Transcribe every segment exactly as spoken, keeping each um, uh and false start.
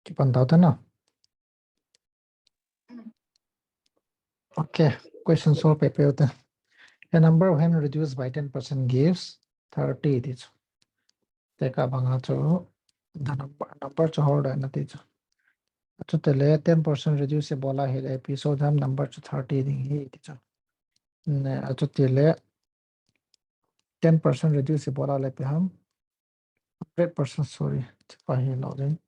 Kipan tau te na. Okay, question solve pe pe te. A number when reduced by ten percent gives thirty ti chu. Tekah banga chu the number, number chu whole ding ahi ti chu. Chutile ten percent reduce bol a hile ipi soh dem, number chu thirty ding ahi ti chu. Ne, chutile ten percent reduce bol a le ipi ham. Hundred percent, sorry. Chupa hilou ding.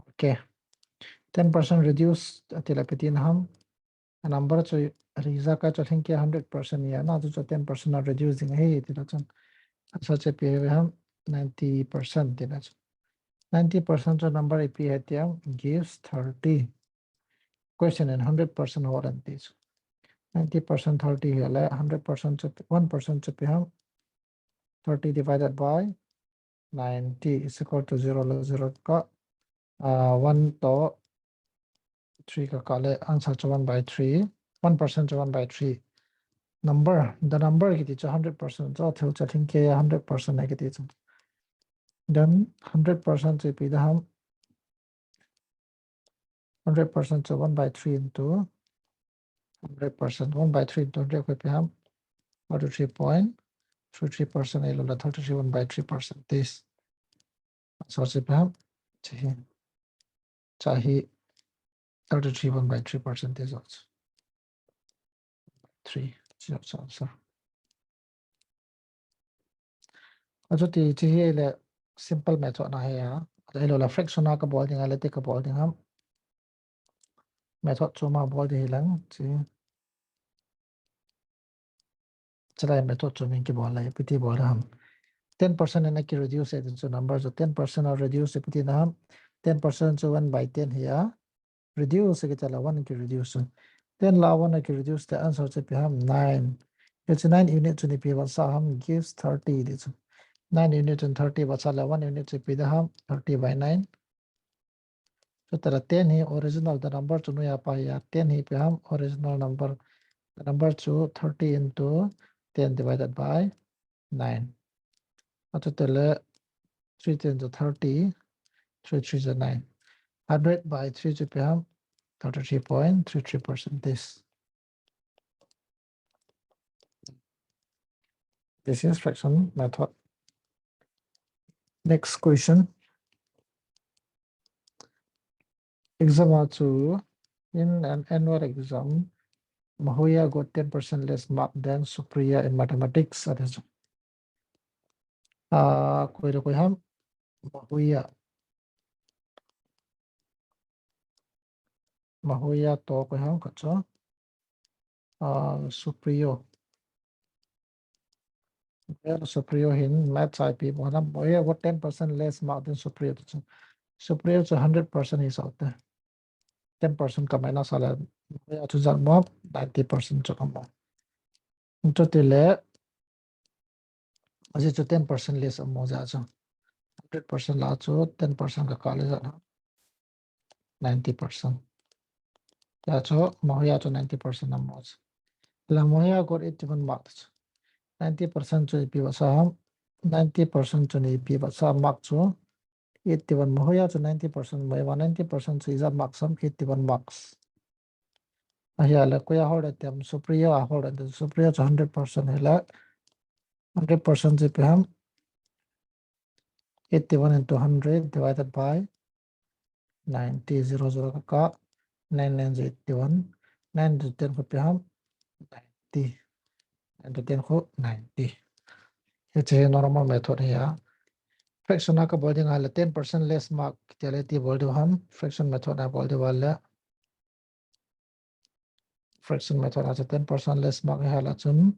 Okay. Ten percent reduce ati le ipi tina ham. A number chu reduce ka chu lhingkei hundred percent ahi na, chu chu ten percent a reduce ding ahi ti le chun. Answer chu ipi ahi ham, ninety percent ti le chun. Ninety percent chu number ipi ahi ti ham, gives thirty. Question in hundred percent whole anti chu. Ninety percent thirty hile, hundred percent chu, one percent chu ipi ham, thirty divided by ninety is equal to zero le zero ka, ah, one to three ka kah le, answer chu one by three, one percent chu one by three. Number, the number kiti chu hundred percent chu, thil chu lhingkei a hundred percent ahi kiti chu. Then hundred percent chu ipi da ham, hundred percent chu one by three into hundred percent, one by three into hundred koi ipi ham, forty-three point three three percent ahilou le thirty-three one by three percent this. So chu ipi ham, chu hi, chu hi thirty-three one by three percent this also. Three, chu chu answer. Achuti chu hile simple method na ahi a. Ahilou le fraction a kabol ding a le ti kabol ding ham. Method chu ma bol ding hilang chu. Chulai method chu min kibol le ipi ti bol ham. Ten percent in aki reduce e ti chu number chu ten percent a reduce ipi tina ham. Ten percent chu one by ten ahi a. Reduce kiti le one ki reduce. Ten la one ki reduce te answer chu ipi ham, nine. Hichu nine unit chu ipi vetsah ham, gives thirty ti chu. Nine unit chun thirty vetsah le one unit chu ipi da ham, thirty by nine. Chutile ten hi original, the number chu noiya pa ahi a, ten hi ipi ham, original number. The number chu thirty into ten divided by nine. Achutile three ten to thirty, three three to nine. Hundred by three chu ipi ham, thirty-three point three three percent this. This is fraction method. Next question. Exam a chu, in an annual exam, Mahuya got ten percent less mark than Supriya in mathematics, ati chu. Ah, koi le koi ham, Mahuya. Mahuya to koi ham khat chu. Ah, Supriyo. Well, Supriyo hin maths a ipi bol ham, Mahuya got ten percent less mark than Supriyo ti chu. Supriyo chu hundred percent hi soh te. Ten percent ka minus a le, Mahuya chu ijat mo, ninety percent chu ka mo. Chutile, ajeh chu ten percent less amo jeh chu. Hundred percent la chu ten percent ka kah le ijat ham, ninety percent. Hijeh chu Mahuya chu ninety percent amo chu. La Mahuya got eighty-one mark chu. Ninety percent chu ipi vetsah ham, ninety percent chu ipi vetsah mark chu eighty-one, Mahuya chu ninety percent, Mahuya ninety percent chu ijat marks ham, eighty-one marks. Ahile koiya hold e ti ham, Supriya a hold e ti, Supriya chu hundred percent hile, hundred percent chu ipi ham, eighty-one into hundred divided by ninety, zero zero ka kah, nine nine eighty-one, nine into ten koi ipi ham, ninety. Nine into ten koi ninety. Hiche hi normal method ahi a. Fraction a kabol ding ahile ten percent less mark kiti le iti bol diu ham, fraction method a bol diu ahile. Fraction method a chu ten percent less mark ahi a le chun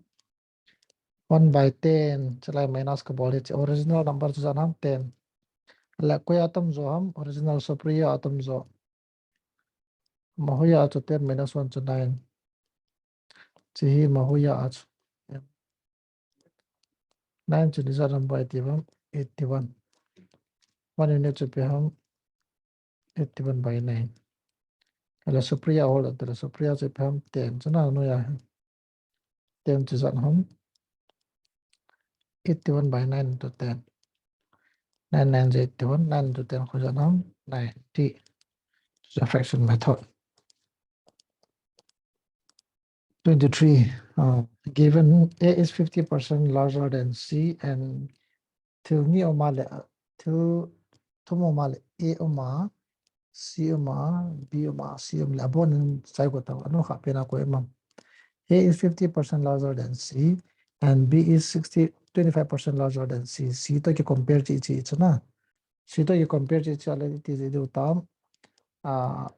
one by ten, chulai minus kabol hiche original number chu ijat ham, ten. Le koiya atam jo ham, original Supriya atam jo. Mahuya chu ten minus one chu nine. Hiche hi Mahuya a chu. Nine chu ijat ham, eighty-one, eighty-one. One unit chu ipi ham, eighty-one by nine. Ahile Supriya hold e ti le, Supriya chu ipi ham, ten chu na noiya. Ten chu ijat ham, eighty-one by nine into ten. Nine nine eighty-one, nine into ten koi ijat ham, ninety. It's a fraction method. Twenty-three. Uh, given A is fifty percent larger than C and thil ni um a le, thil thum um a le, A um a, C um a, B um a, C um le, abon in chai ko ta, anu kha pena ko emam. A is fifty percent larger than C and B is sixty, twenty-five percent larger than C. C to ki compare chi chi chana. C to ki compare chi chi le ti ji du tam. Ah,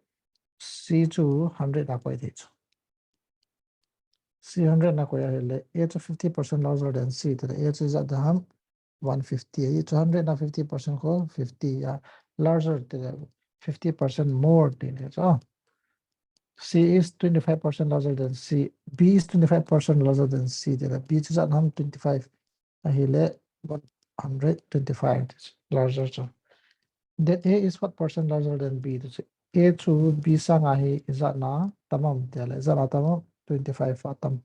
C chu hundred a koi thei chu. C hundred na koi ahile, A chu fifty percent larger than C, tile A chu ijat ham one fifty. A chu hundred na fifty percent ko fifty, ya, larger tile fifty percent more tile chu. C is twenty-five percent larger than C, B is twenty-five percent larger than C, tile B chu ijat ham twenty-five. Ahile one hundred twenty-five larger chu. Then A is what percent larger than B? Ti chu A chu B sanga hi ijat na tamam tile, ijat na tamam, twenty-five a tam.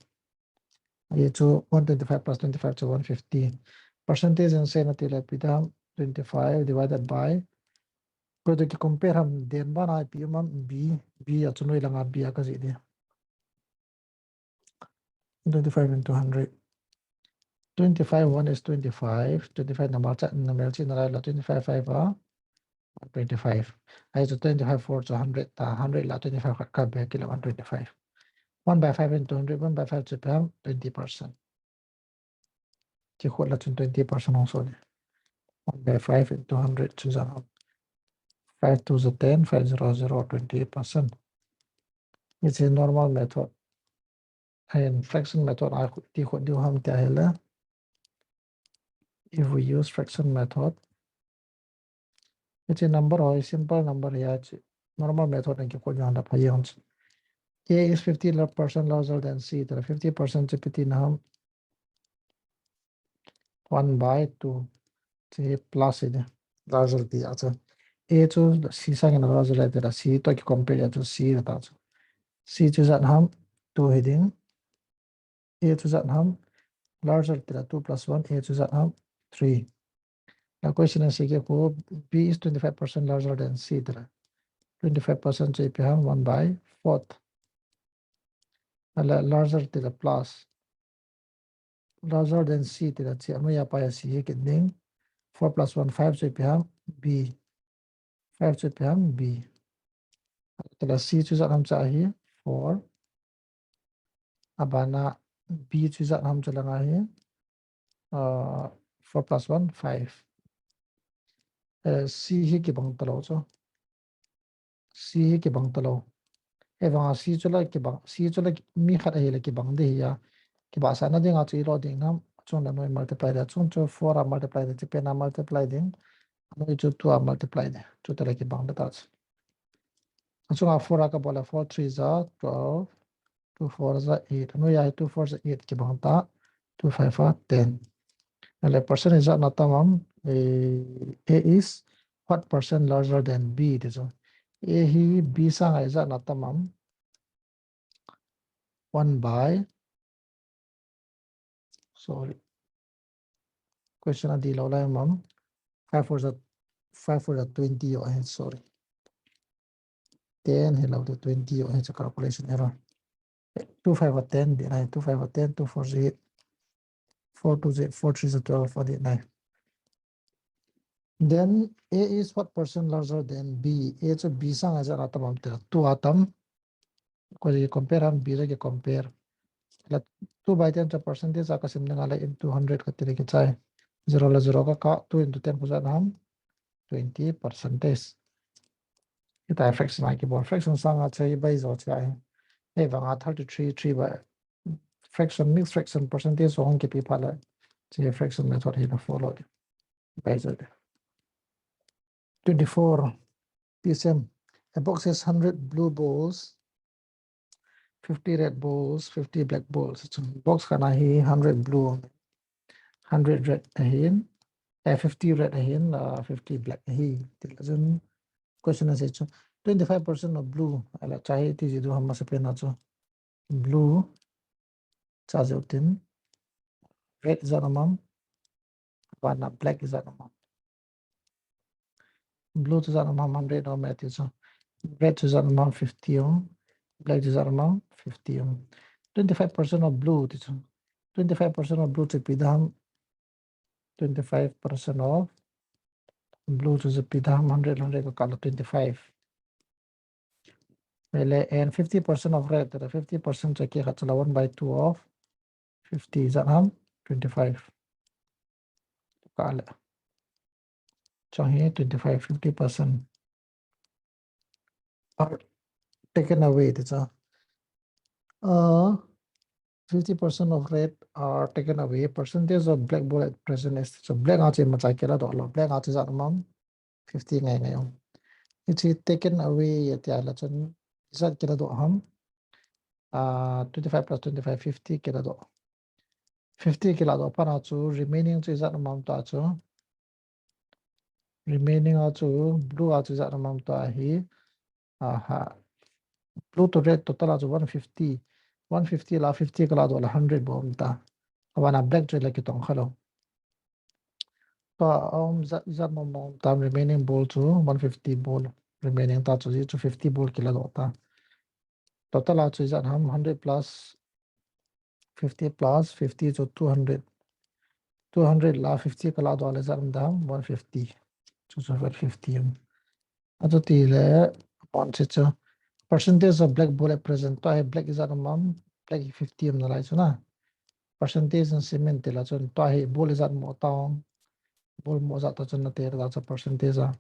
A chu one twenty-five plus twenty-five chu one fifty. Percentage in seina tile ipi tam, twenty-five divided by, koi to ki compare ham den bana ipi um am, B, B a chu noi langa B a ka ji di. Twenty-five into hundred. Twenty-five one is twenty-five. Twenty-five number cha, number chi na la twenty-five five a twenty-five. Ahi chu twenty-five four chu hundred ta, hundred la twenty-five khat ka be kila one twenty-five. One by five into hundred, one by five chu ipi ham, twenty percent. Ki khut la chun twenty percent hung so ni. One by five into hundred chu ijat ham. Five two is ten, five zero zero, twenty-eight percent. It's a normal method. And fraction method a ti khut diu ham ti ahile. If we use fraction method, it's a number or a simple number here. Normal method in ki khut yang da pha yang. A is fifty percent larger than C, tile fifty percent chu ipi ti na ham. One by two. Chu hi plus ide. Larger ti a chu. A chu C sangin larger le tile C to ki compare a chu C ta chu. C chu ijat ham two hi ding. A chu ijat ham larger tile two plus one, A chu ijat ham three. Na question a C ke ko B is twenty-five percent larger than C tile. Twenty-five percent chu ipi ham one by fourth. Ala larger tile plus. Larger than C tile chi, amaya pa ya C hi kit ding. Four plus one, five chu ipi ham B. Five chu ipi ham B. Tile C chu ijat ham cha hi four. Abana B chu ijat ham chu langa hi. Uh, four plus one, five. Uh, C hi kibang talou chu. C hi kibang talou. Ahivanga C chu la kibang, C chu la mi khat ahile kibang di hi a. Kibahsahna dinga chu ilo ding ham, chung le noi multiply de, chung chu four a multiply de, chi pena multiply ding. Noi chu two a multiply de. Chu tile kibang de ta chu. Achunga four a ka bol le four three ja twelve, two four ja eight. Anoiya hi two four ja eight kibang ta, two five a ten. Ahile percent ijat na tamam, eh, A is what percent larger than B ti chu. A hi B sanga ijat na tamam. One by, sorry. Question a di lo lai mam. Five four ja, five four ja twenty yo ahi, sorry. Ten hi lo de twenty yo ahi, cha calculation error. Two five a ten di nai, two five a ten, two four ja eight, four two ja eight, four three ja twelve a di nai. Then A is what percent larger than B? A chu B sanga ijat na tamam ti, two a tam. Koi compare ham, B le ki compare. La two by ten cha percentage a ka sim dinga le into hundred ka ti le kichai. Zero le zero ka kah, two into ten koi ijat ham, twenty percentage. Hitia fraction a kibol, fraction sanga chai bai jo chai. Ahivanga thirty-three, three by fraction, mixed fraction, percentage hung kipe phat le, chi fraction method hi na follow de. Bai jo de. Twenty-four. P S M. A box has hundred blue balls, fifty red balls, fifty black balls. Chu box khat na hi hundred blue, hundred red ahin, eh, fifty red ahin, uh, fifty black ahi. Ti le chun question a sei chu twenty-five percent of blue. Ahile cha hi ti ji du ham, masapen a chu blue cha jeh u tin, red ijat na mam, Vana black ijat um ham. Blue chu ijat um ham, hundred um e ti chu. Red chu ijat um ham, fifty um. Black chu ijat um ham, fifty um. Twenty-five percent of blue ti chu. Twenty-five percent of blue chu ipi ham. Twenty-five percent of blue chu ipi ham, hundred, hundred ka kah le twenty-five. Vele, and fifty percent of red, fifty percent chu kikhat chu le one by two of fifty ijat ham, twenty-five. Kah le. Chu hi twenty-five, fifty percent are taken away ti chu. Uh, fifty percent of red are taken away. Percentage of black ball at present is, so black a chu imacha kiladoh lou. Black a chu ijat um ham, fifty ngai ngai um. Hiche taken away tia la chun ijat kiladoh ham. Uh, twenty-five plus twenty-five, fifty kiladoh. Fifty kiladoh pana chu remaining chu ijat um ham tia chu. Remaining a chu blue a chu ijat um ham tia hi. Aha. Blue to red total a chu one fifty. One fifty la fifty kaladoh le hundred bou um ta. Avana black chu le kitong kha lou. Tua um ijat, ijat mong mong um tam, remaining ball chu one fifty ball. Remaining ta chu, chu fifty ball kiladoh ta. Total a chu ijat ham, hundred plus fifty plus fifty chu two hundred. Two hundred la fifty kaladoh le ijat um dam, one fifty. Chu chu one fifty um. Achuti le, one chu chu. Percentage of black ball at present. Tua hi black ijat um ham, black hi fifty um nalai chu na. Percentage in cement ti la chun. Tua hi ball ijat mo ta um. Ball mo ijat ta chun na te ta chu percentage a.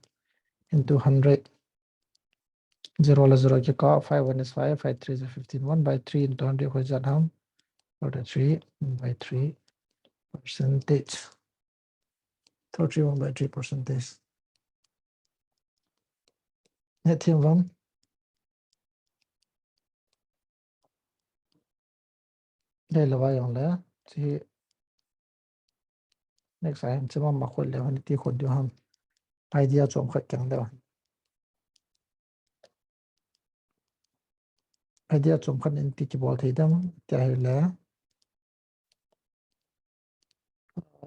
Into hundred. Zero le zero kikah, five one is five, five three is fifteen, one by three into hundred koi ijat ham, forty-three, one by three percentage. Thirty-three, one by three percentage. Hethem uvem. Lei lou a jong le, chi next a hin, chi mama khol leu hen, ti khol diu ham. Idea chom khat keng leu hen. Idea chom khat in ti kibol thei dem, tia hile.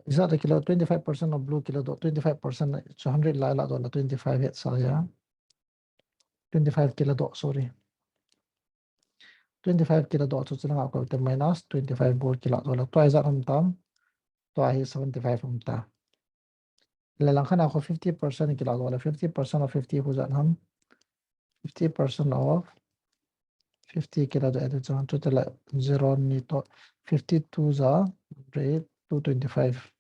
Ijat a kilo, twenty-five percent of blue kiladoh, twenty-five percent chu hundred lai ladoh le twenty-five hetsa ja. Twenty-five kiladoh, sorry. Twenty-five kiladoh chu chulanga koi te minus twenty-five ball kiladoh le. Tua ijat um tam. Tua hi seventy-five um ta. Le langkhat a kho fifty percent kiladoh le, fifty percent of fifty khu ijat ham. Fifty percent of fifty kiladoh e ti chu, chu te le zero ni to fifty two ja, hundred, two twenty-five.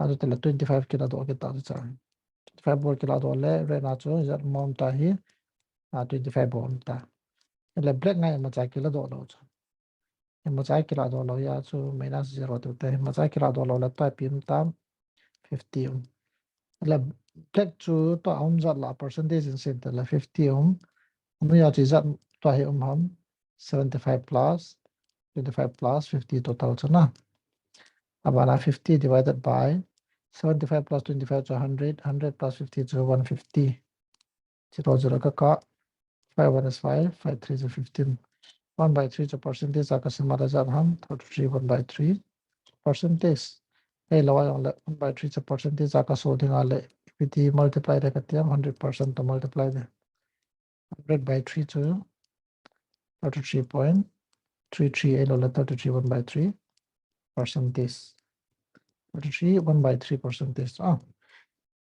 Achu te le twenty-five kiladoh kita chu. Twenty-five ball kiladoh le, red a chu ijat mo um ta hi, a twenty-five ball um ta. Le black ngai imacha kiladoh lou chu. Imacha kiladoh lou ja chu minus zero ti te. Imacha kiladoh lou le tua ipi um tam, fifty um. Le black chu tua um ijat la percentage in sem te le fifty um. Um ja chu ijat tua hi um ham, seventy-five plus twenty-five plus fifty total chu na. Abana fifty divided by seventy-five plus twenty-five chu hundred, hundred plus fifty chu one fifty. Zero zero ka kah, five one is five, five three is fifteen. One by three chu percentage a ka sim a le ijat ham, thirty-three, one by three percentage. Hei lou a jong le, one by three chu percentage a ka so ding a le, ipi ti multiply de ka ti ham, hundred percent to multiply de. Hundred by three chu thirty-three point three three, hei lou le thirty-three one by three percentage. Thirty-three one by three percentage. Ah,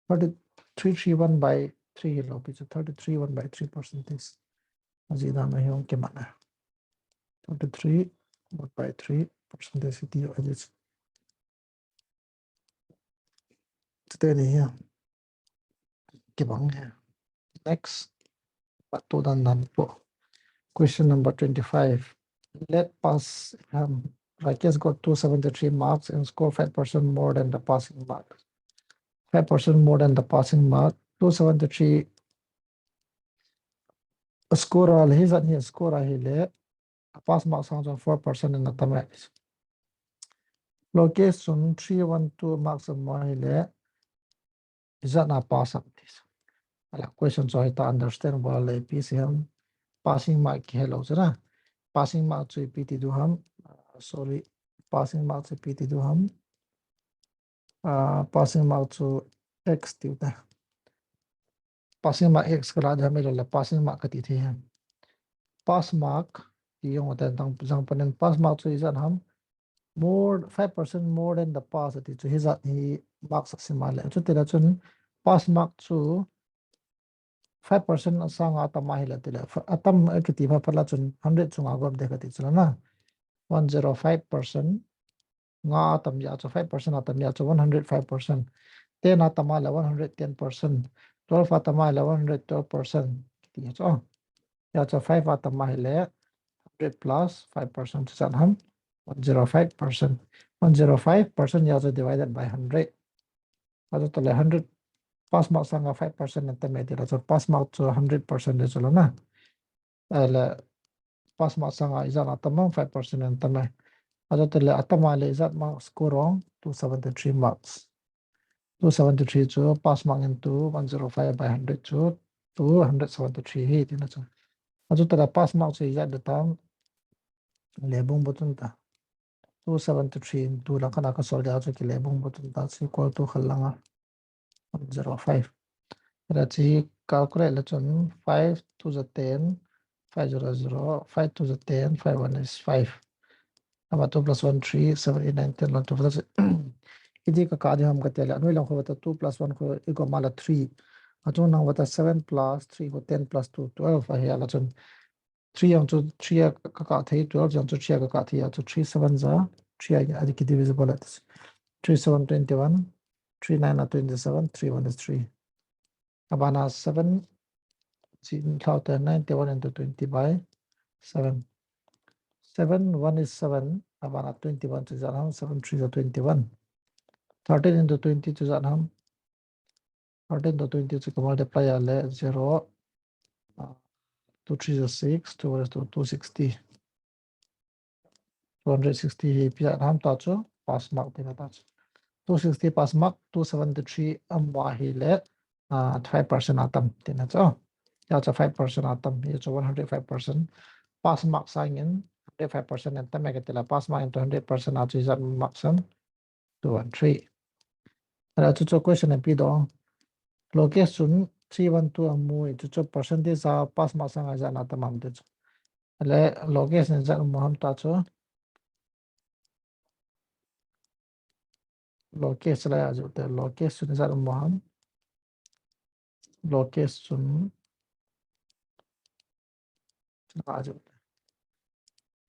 thirty-three one by three hi lou pi chu, thirty-three one by three percentage. Ajih dan a hi hung kimat na. Thirty-three one by three percentage hi ti ajih chu. Today ni hi. Kibang hi. Next. Patu dan dan po. Question number twenty-five. Let pass, um, Rakesh got two seventy-three marks and score five percent more than the passing mark. Five percent more than the passing mark. Two seventy-three score a le, hi ijat hi score a hile, a pass mark sang chun four percent in atam e. Lokesh chun three one two marks amu a hile, ijat a pass am ti. Ala question chu hita understand bol le ipi ti ham, passing mark kihe lou chu na. Passing mark chu ipi ti diu ham, ah, sorry, passing mark chu ipi ti diu ham. uh, passing mark chu X tiu te. Passing mark X kala ding ham, ahilou le passing mark kati thei ham. Pass mark ti jong atan jang panin pass mark chu ijat ham, more, five percent more than the pass ati chu hijat hi mark sa sima le. Chutile chun pass mark chu five percent sanga atam ahile tile. Atam kiti phat phat la chun hundred chunga gom de kati chu la na. One zero five percent nga atam jeh chu, five percent atam jeh chu one hundred five percent. Ten atam ahile one hundred ten percent. Twelve atam ahile one hundred twelve percent. Ti chu. Jeh chu five atam ahile hundred plus five percent chu ijat ham. One zero five percent. One zero five percent jeh chu divided by hundred. Ajeh chu le hundred, pass mark sanga five percent atam e tile chu pass mark chu hundred percent le chu la na. Ahile pass mark sanga ijat atam ham, five percent atam e. Ajeh chu le atam ahile ijat mark score ong, two seventy three marks. Two seventy three chu pass mark into one zero five by hundred chu two hundred seventy three hi tina chu. Ajeh chu le pass mark chu ijat de tam, lebung botun ta. Two seventy three into lang khat a ka solve dia chu kilebung botun ta, chu equal to khat langa one zero five. Ahile chu calculate le chun five two za ten, five zero zero, five two za ten, five one is five. Ama two plus one, three, seven, eight, nine, ten, eleven, twelve, thirteen. Iti ka kah ding ham kati le, anoi lang khu vata two plus one khu igom a la three. Achung lang vata seven plus three khu ten plus two, twelve ahi a la chun. Three jong chu three a ka kah thei, twelve jong chu three a ka kah thei, a chu three seven za, three a, a ki divisible at this. Three seven twenty-one, three nine are twenty-seven, three one is three. Abana seven, chi thao te ninety-one into twenty by seven. Seven, one is seven, abana twenty-one chu ijat ham, seven threes are twenty-one. Thirteen into twenty chu ijat ham. Thirteen to twenty chu ka multiply a le zero, uh, two threes are six, two one is two, two sixty. Two hundred sixty hi ipi ijat ham ta chu, pass mark tina ta chu. Two sixty pass mark, two seventy three amu ahile, uh, five percent atam tina chu. Jeh chu five percent atam, jeh chu one hundred five percent. Pass mark sangin hundred five percent atam e kati le, pass mark into hundred percent a chu ijat mark sam, two one three. Ahile chu chu question a ipi dong. Low case chun three one two amu, chu chu percentage a pass mark sanga ijat na atam ham ti chu. Ahile low case in ijat amu ham ta chu. Low case la ajoh te, low case chun ijat amu ham. Low case chun, ajoh te.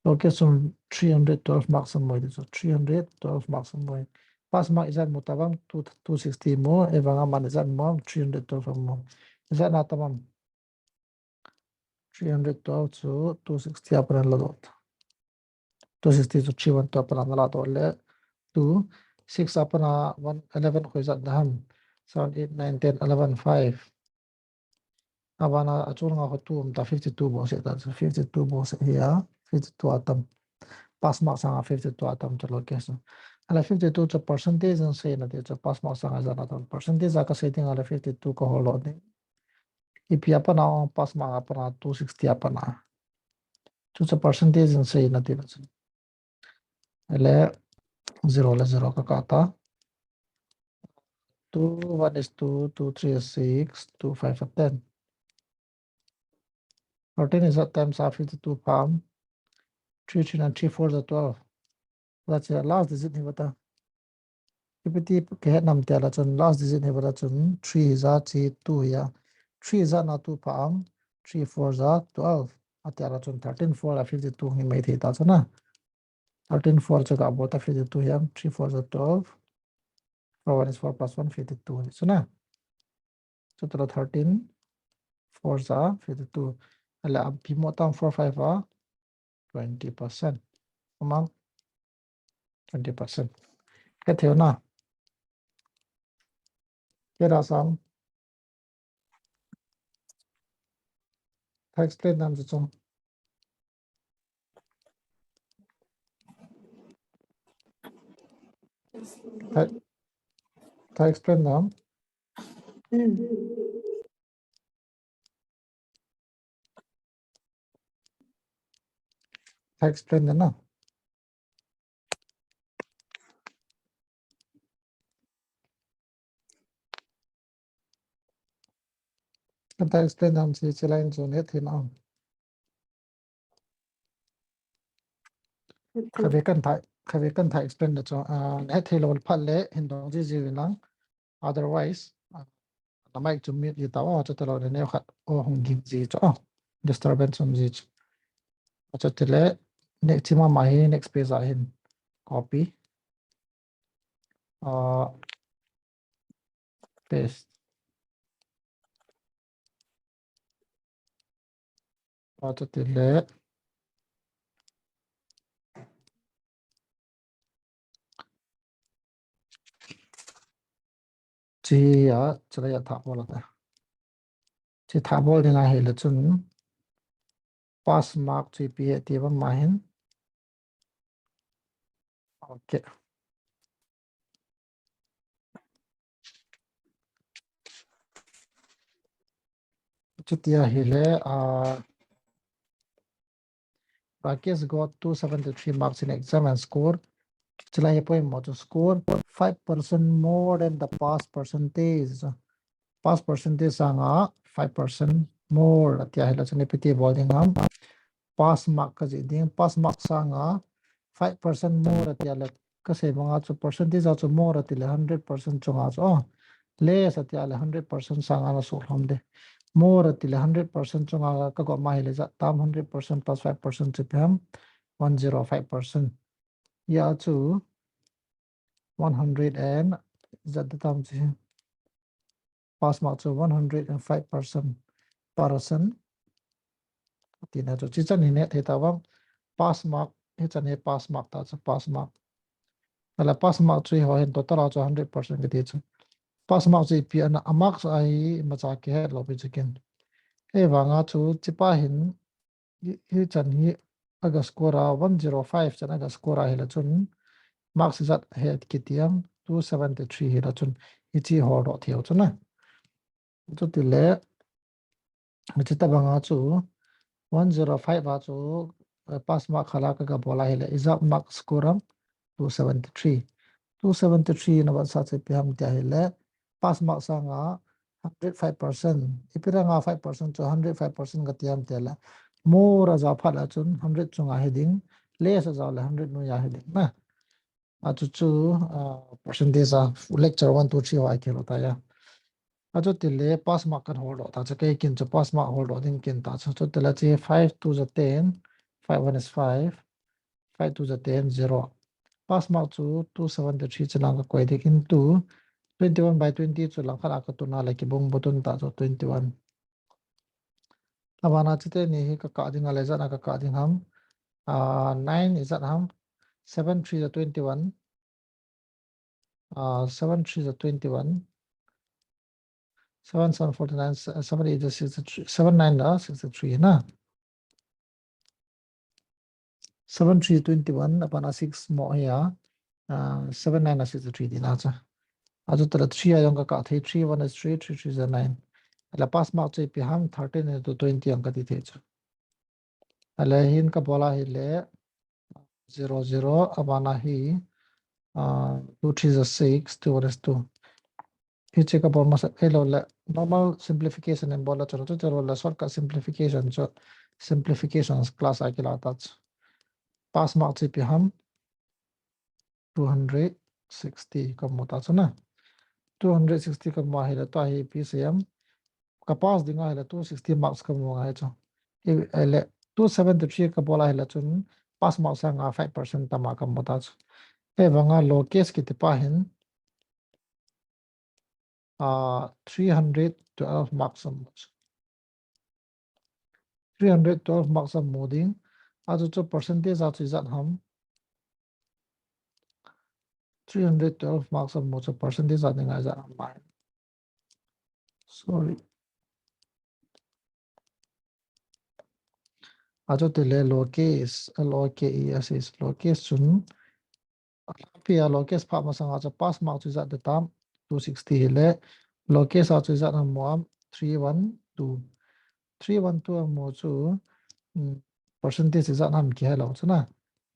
Low case chun three hundred twelve marks amu ti chu, three hundred twelve marks amu. Pass mark ijat mu ta vang, two, two sixty mu, ahivang a aman ijat mu ham, three hundred twelve amu. Ijat na atam ham. Three hundred twelve chu two sixty a pat a la doh. Two sixty chu three one two a pat a la doh le. Two, six a pat a one, eleven khu ijat da ham. Seven, eight, nine, ten, eleven, five. Abana achung langa khu two um ta, fifty-two bol seh ta, fifty-two bol seh hi a, fifty-two atam. Pass mark sanga fifty-two atam chu low case. Ahile fifty-two chu percentage in sei na ti chu pass mark sanga ijat na atam. Percentage a ka sei ding ahile fifty-two ka hol lou ding. Ipi a pat a, pass mark a pat a, two sixty a pat a. Chu chu percentage in sei na ti na chu. Ahile zero le zero ka kah ta. Two, one is two, two, three is six, two, five are ten. Thirteen ijat times a fifty-two ham. Three, three nine, three four za twelve. That's the last digit hi vata. Ipi ti ka het nam ti a la chun last digit hi vata chun three ijat chu two hi a. Three ijat na two ham, three four za twelve. Ati a la chun thirteen four a fifty-two hi mai thei ta chu na. Thirteen four chu ka bol ta, fifty-two hi a, three four za twelve. Four one is four plus one, fifty-two hi chu na. Chu ta la thirteen four za fifty-two. Ahile a pi mo tam four five a twenty percent. Amang twenty percent. Ka thei na. Ke ra sam. Tha explain nam chu chung. Tha, tha explain nam. Tha explain na. Kan ta explain dam si, si line chu neh thei na. Khatvei kan ta, khatvei kan ta explain da chu. Ah, neh thei lou phat le hin dong ji ji vin lang. Otherwise, ah, na mic chu mute ji tao, chuti lou le neo khat o hung ging ji chu. Disturbance um ji chu. Chuti le next chi mama hi next page a hin copy. Ah, paste. Ah, chuti le. Chi a, chi la ya tha bol ta. Chi tha bol ding ahi le chun. Pass mark chu ipi he ti va ma hin. Okay. Chuti ahi le, ah, Rakesh got two seventy-three marks in exam and score. Chi la hi poimo chu score five percent more than the pass percentage. Pass percentage sanga five percent more ati ahi le chun ipi ti bol ding ham. Pass mark ka ji ding, pass mark sanga five percent more ati a le ka sei banga chu percentage a chu more ati le hundred percent chunga chu. Oh, less ati a le hundred percent sanga na sulhom de. More ati le hundred percent chunga ka go ma hi le ja tam hundred percent plus five percent chu ipi ham one zero five percent. Ya chu one hundred and zat da tam chi. Pass mark chu one hundred and five percent, percent. Tina chu chi chan hi neh thei ta vang. Pass mark, hi chan hi pass mark ta chu pass mark. Ala pass mark chu hi ho hin total a chu hundred percent ka ti chu. Pass mark chu ipi ana a marks a hi ma cha ki het lou pi chu kin. He vanga chu chi pa hin Hi, hi chan hi aga score a one zero five chan aga score a hi la chun marks zat he kitiang two seventy-three hi la chun hi chi hol doh thei u chun a. Chuti le, hi chi tabanga chu one zero five a chu, eh, pass mark khala ka ga bola hi le, i zat mark score am two seventy-three. Two seventy-three na ban sa che pi ham tia hi le, pass mark sanga hundred five percent. Ipi ranga five percent chu hundred five percent ka ti ham tia le. More a ja phat la chun hundred chunga hi ding, less a ja le hundred noiya hi ding na. A chu chu, ah, percentage a lecture one, two, three ho a kilo ta ya. A chuti le pass mark kan hol doh ta chu kei kin chu pass mark hol doh ding kin ta chu chuti le chi five two is a ten, five one is five, five two is a ten, zero. Pass mark chu two seventy-three chu lang ka koi ding into twenty-one by twenty chu lang khat a ka tun a le kibung butun ta chu twenty-one. Abana chite ni hi ka ka ding a le zat a ka ka ding ham. Ah, nine is zat ham. Seven three is a twenty-one. Ah, seven three is a twenty-one. Seven seven forty-nine, se-, seven eight is sixty-three, seven nine is sixty-three na. Seven three twenty-one, abana six mo hi a, ah, seven nine is sixty-three ti na cha. A chu tala three a jong ka ka thei, three one is three, three three is a nine. Ala pass mark chu ipi ham thirteen into twenty jong ka ti thei chu. Ala hin ka bola hi le zero zero, abana hi, ah, two three is a six, two one is two. Hi che ka bol masa, hello le, normal simplification in bol la chu, chu, chu le shortcut simplification chu, simplification class a kila ta chu. Pass mark chu ipi ham, two hundred sixty ka mu ta chu na. Two hundred sixty ka mu a hi le, tua hi ipi sei am, ka pass ding a hi le, two sixty marks ka mu a hi chu. Hi, hi le, two seventy-three ka bol a hi le chun, pass mark sanga five percent tama ka mu ta chu. Hi vanga low case kiti pa hin, ah, three hundred twelve marks a mu chu. Three hundred twelve marks a mu ding. A chu chu percentage a chu i zat ham. Three hundred twelve marks a mu chu percentage a ding a i zat ham mai. Sorry. A chu ti le low case, L O K E S S, low case chun Pi a low case pha masanga chu pass mark chu i zat de tam, two sixty hi le, low case a chu i zat ham mo am, three one two. Three one two a mu chu, um, percentage i zat ham ki hello chu na.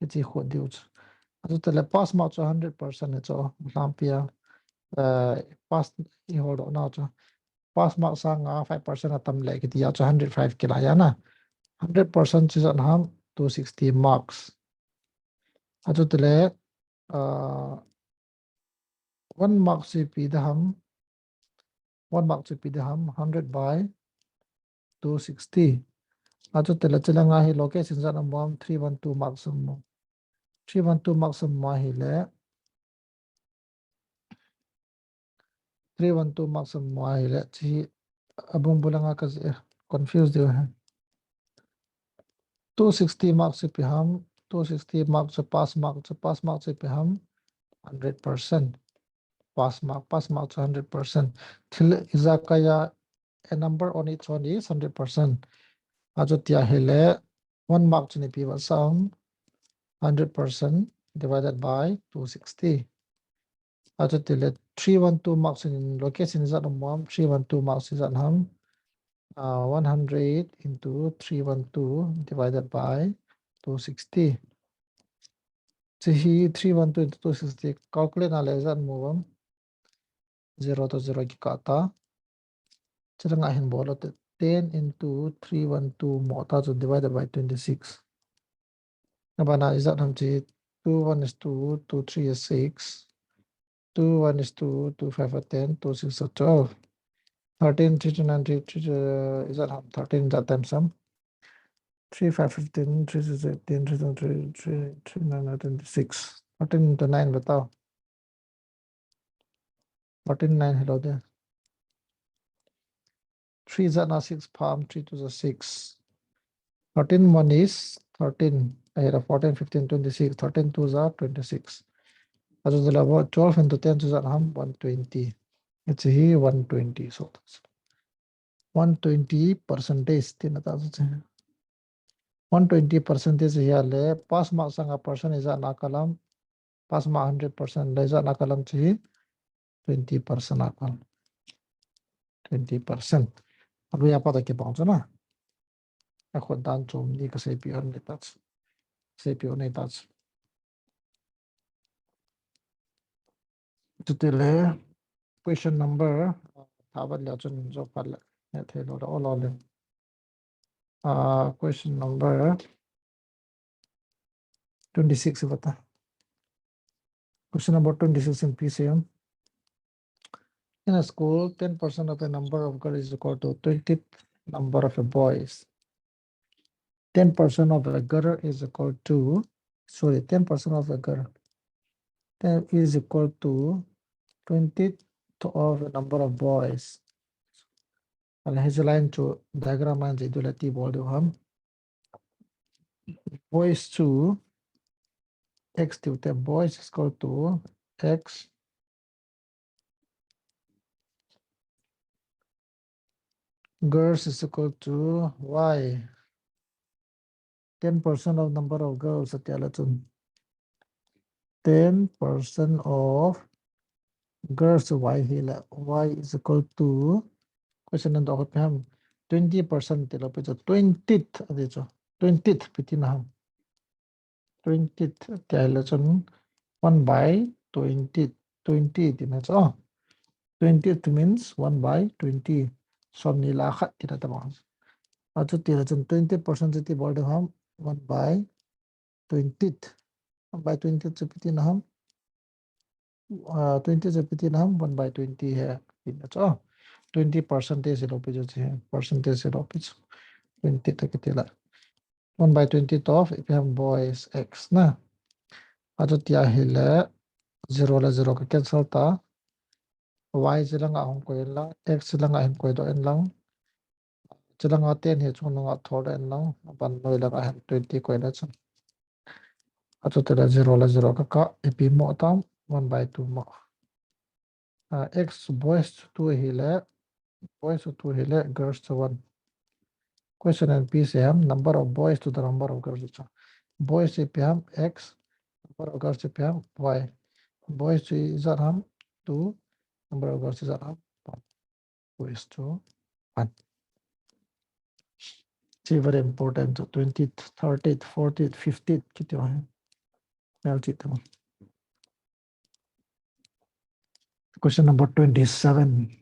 I chi khut diu chu. A chu ti le pass mark chu hundred percent hi chu, lampi a, eh, pass i hol doh na chu. pass mark sanga five percent atam le kiti a chu hundred five kila ya na. Hundred percent chu ijat ham, two sixty marks. Achu tile, uh, one mark chu ipi da ham, one mark chu ipi da ham, hundred by two sixty. Achu tile chilanga hi location ijat amu ham, three one two marks amu. Three one two marks amu ahile, three one two marks amu ahile, chi abung bulanga ka confuse diu ahi. Two sixty marks ipi ham, two sixty marks chu pass mark, chu pass mark chu ipi ham, hundred percent. Pass mark, pass mark chu hundred percent. Thil ijakai a, a number on its own is hundred percent. Achu tia ahile, one mark chu ipi va sam, hundred percent divided by two sixty. Achu tile three one two marks in location ijat amu ham, three one two marks ijat ham, uh, one hundred into three one two divided by two sixty. Chi hi three one two into two sixty calculate na le ijat amu ham, zero to zero kikah ta. Chilanga hin bol u te, ten into three one two mo ta chu divided by twenty-six. Abana ijat ham chi, two one is two, two three is six, two one is two, two five are ten, two six are twelve. Thirteen, three two nine, three, three, uh, ijat ham, thirteen ijat times ham. Three five fifteen, three six eighteen, three seven three, three, three nine are twenty-six. Thirteen into nine batao. Fourteen nine hilou de. Three ijat na six pha ham, three two are six. Fourteen one is thirteen. Ahile fourteen, fifteen, twenty-six. Thirteen two are twenty-six. Achu tile twelve into ten chu ijat ham, one twenty. Hiche hi one twenty. So that's one twenty percentage tina ta chu. One twenty percentage hi ahile, pass mark sanga percent ijat na kalam, pass mark hundred percent le ijat na kalam chu hi twenty percent a kalam. Twenty percent. Alu ya pa ta kibang chu na. A khut dan chom ni ka seipi on ni ta chu. Seipi on ni ta chu. Chutile question number, uh, tha vat le chun jo phat le, ne thei lou da o lou le. Uh, question number twenty-six vata. Question number twenty-six in P C M. In a school, ten percent of a number of girls is equal to twentieth number of a boys. Ten percent of a girl is equal to, sorry, ten percent of a girl, ten is equal to twentieth of a number of boys. Ahile hiche line chu diagram line chu idu le ti bol diu ham. Boys chu X tiu te, boys is equal to X, girls is equal to Y. Ten percent of number of girls ati a le chun, ten percent of girls Y hi le, Y is equal to, question nan doh khat pe ham, twenty percent ti lou pi chu, twentieth ati chu, twentieth pi tina ham. Twentieth tia ahile chun one by twenty, twenty tina chu. Twentieth means one by twenty. Somni le khat tina tabang. Achuti le chun twenty percent chu iti bol ding ham, one by twentieth. One by twentieth chu ipi tina ham. Uh, twenty chu ipi tina ham, one by twenty hi tina chu. Twenty percentage lou pi chu, percentage lou pi chu. Twenty ta kiti la. One by twenty of ipi ham, boys X na. Achuti ahile zero le zero ka cancel ta. Y chu langa hung koi in lang, X chu langa hin koi doh in lang. Chu langa ten hi chungnunga thol in lang, aban noi langa hin twenty koi le chun. Achuti le zero le zero ka kah, ipi mo tam, one by two mo. Uh, X boys chu two ahile, boys chu two ahile, girls chu one. Question in P C M, number of boys to the number of girls chu. Boys chu ipi ham, X, number of girls chu ipi ham, Y. Boys chu ijat ham, two, number of girls chu ijat ham, one. Boys chu one. Chi very important chu, twentieth, thirtieth, fortieth, fiftieth kiti ho hi. Mel chi te. Question number twenty-seven.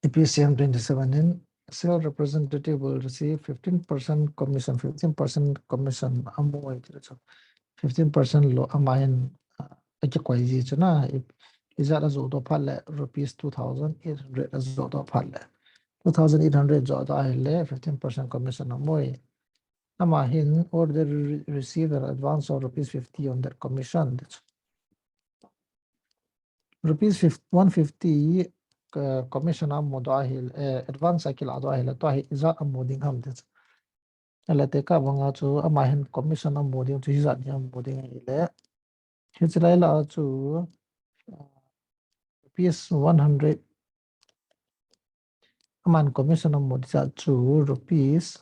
E P C M twenty-seven in, sales representative will receive fifteen percent commission, fifteen percent commission amu ai ti chu. Fifteen percent lo ama hin, ah, akikoi ji chu na, i, ijat ajoh doh phat le rupees two thousand eight hundred ajoh doh phat le. Two thousand eight hundred joh doh ahile fifteen percent commission amu ai. Ama hin order re-, receive an advance of rupees fifty on that commission. Rupees fifty, one fifty, uh, commission amu doh ahile, eh, advance akilah doh ahile, tua hi ijat amu ding ham ti chu. Ahile tekah banga chu ama hin commission amu ding chu ijat hi amu ding ahile. Hiche lai lah a chu, uh, rupees one hundred. Aman commission amu ding chu rupees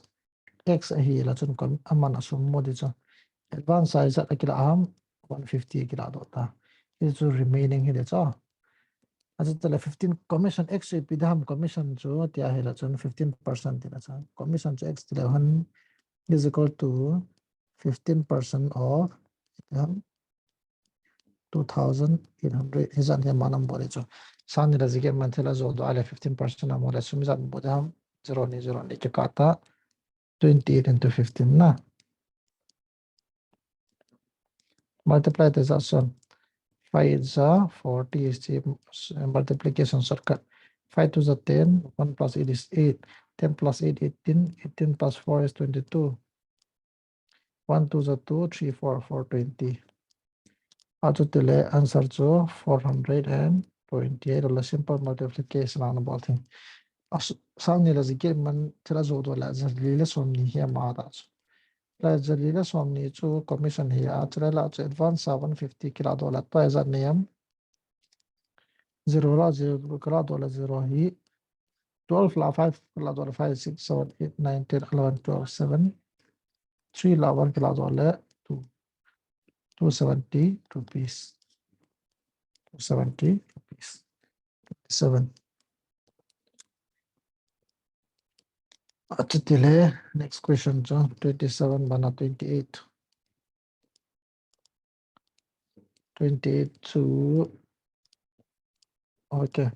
X ahile chun com-, aman asum mu ding chu. Advance a ijat akilah ham, one fifty akilah doh ta. Hichu remaining hi ding chu. Achuti le fifteen commission X chu ipi ding ham commission chu tia ahile chun fifteen percent ti ding chu. Commission chu X ti le hen is equal to fifteen percent of, um, two thousand eight hundred, hijat hi aman amu ding chu. Sang ni le jaget man thil ajoh doh ahile fifteen percent amu le sum ijat amu ding ham, zero ni, zero ni kikah ta, twenty-eight into fifteen na. Multiply te ja son. Five is a forty is the multiplication shortcut. Five two is a ten, one plus eight is eight, ten plus eight, eighteen, eighteen plus four is twenty-two. One two is a two, three four, four twenty. Achuti le answer chu four hundred and twenty-eight le simple multiplication ana bol thei. As-, sang ni le jaget man thil ajoh doh le jali le som ni hi ama ta chu. Le jali le som ni chu commission hi a, chule la chu advance a one fifty kilah doh le tua ijat nei am. Zero la zero kilah doh le zero hi. Twelve la five kilah doh le five, six, seven, eight, nine, ten, eleven, twelve, seven. Three la one kilah doh le two. Two seventy rupees. Two seventy rupees. Seven. Achuti le, next question chu, twenty-seven bana twenty-eight. Twenty-eight chu, okay.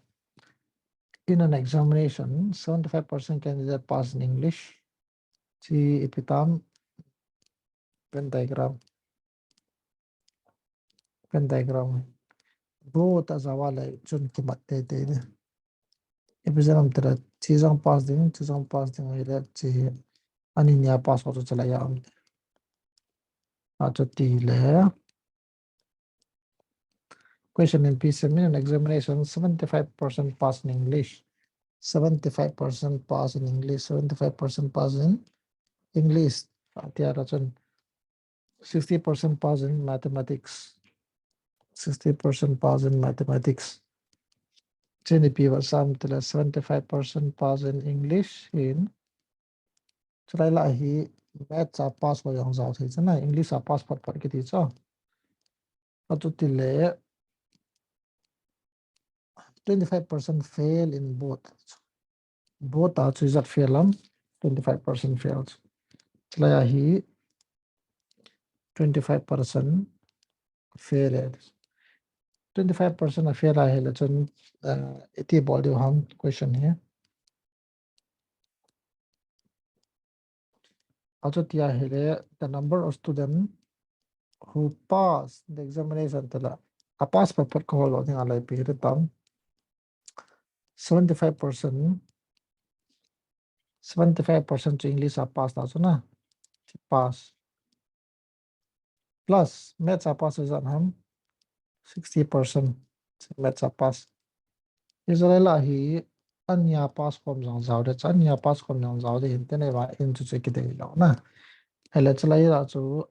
In an examination, seventy-five percent candidate pass in English. Chi ipi tam, Venn diagram. Venn diagram. Both a jao le chun kimat teitei ding. Ipi jeh ham tile, chi jong pass ding, chi jong pass ding ahile, chi ani nia pass ho chu chalai a um. Achuti le. Question in P C M in an examination, seventy-five percent pass in English. Seventy-five percent pass in English. Seventy-five percent pass in English. Tia la chun sixty percent pass in mathematics. Sixty percent pass in mathematics. Chini pi va sam tile seventy-five percent pass in English in. Chulai la hi maths a pass ho jong jao thei chana, English a pass phot phot kiti chu. Achuti le twenty-five percent fail in both. Both a chu ijat fail am, twenty-five percent fail. Chulai a hi twenty-five percent fail e. Twenty-five percent a fail ahile chun, uh, iti bol diu ham question hi. Achuti ahile, the number of student who pass the examination tile, a pass phot phot ka hol lou ding a laipi hi tam. Seventy-five percent, seventy-five percent chu English a pass ta chu na. Pass. Plus, maths a pass ijat ham, sixty percent maths a pass. Israel a hi, ania pass khom jong jao ding, ania pass khom jong jao ding, hinte nei va, in chu chu kidei lou na. Ahile chulai la chu,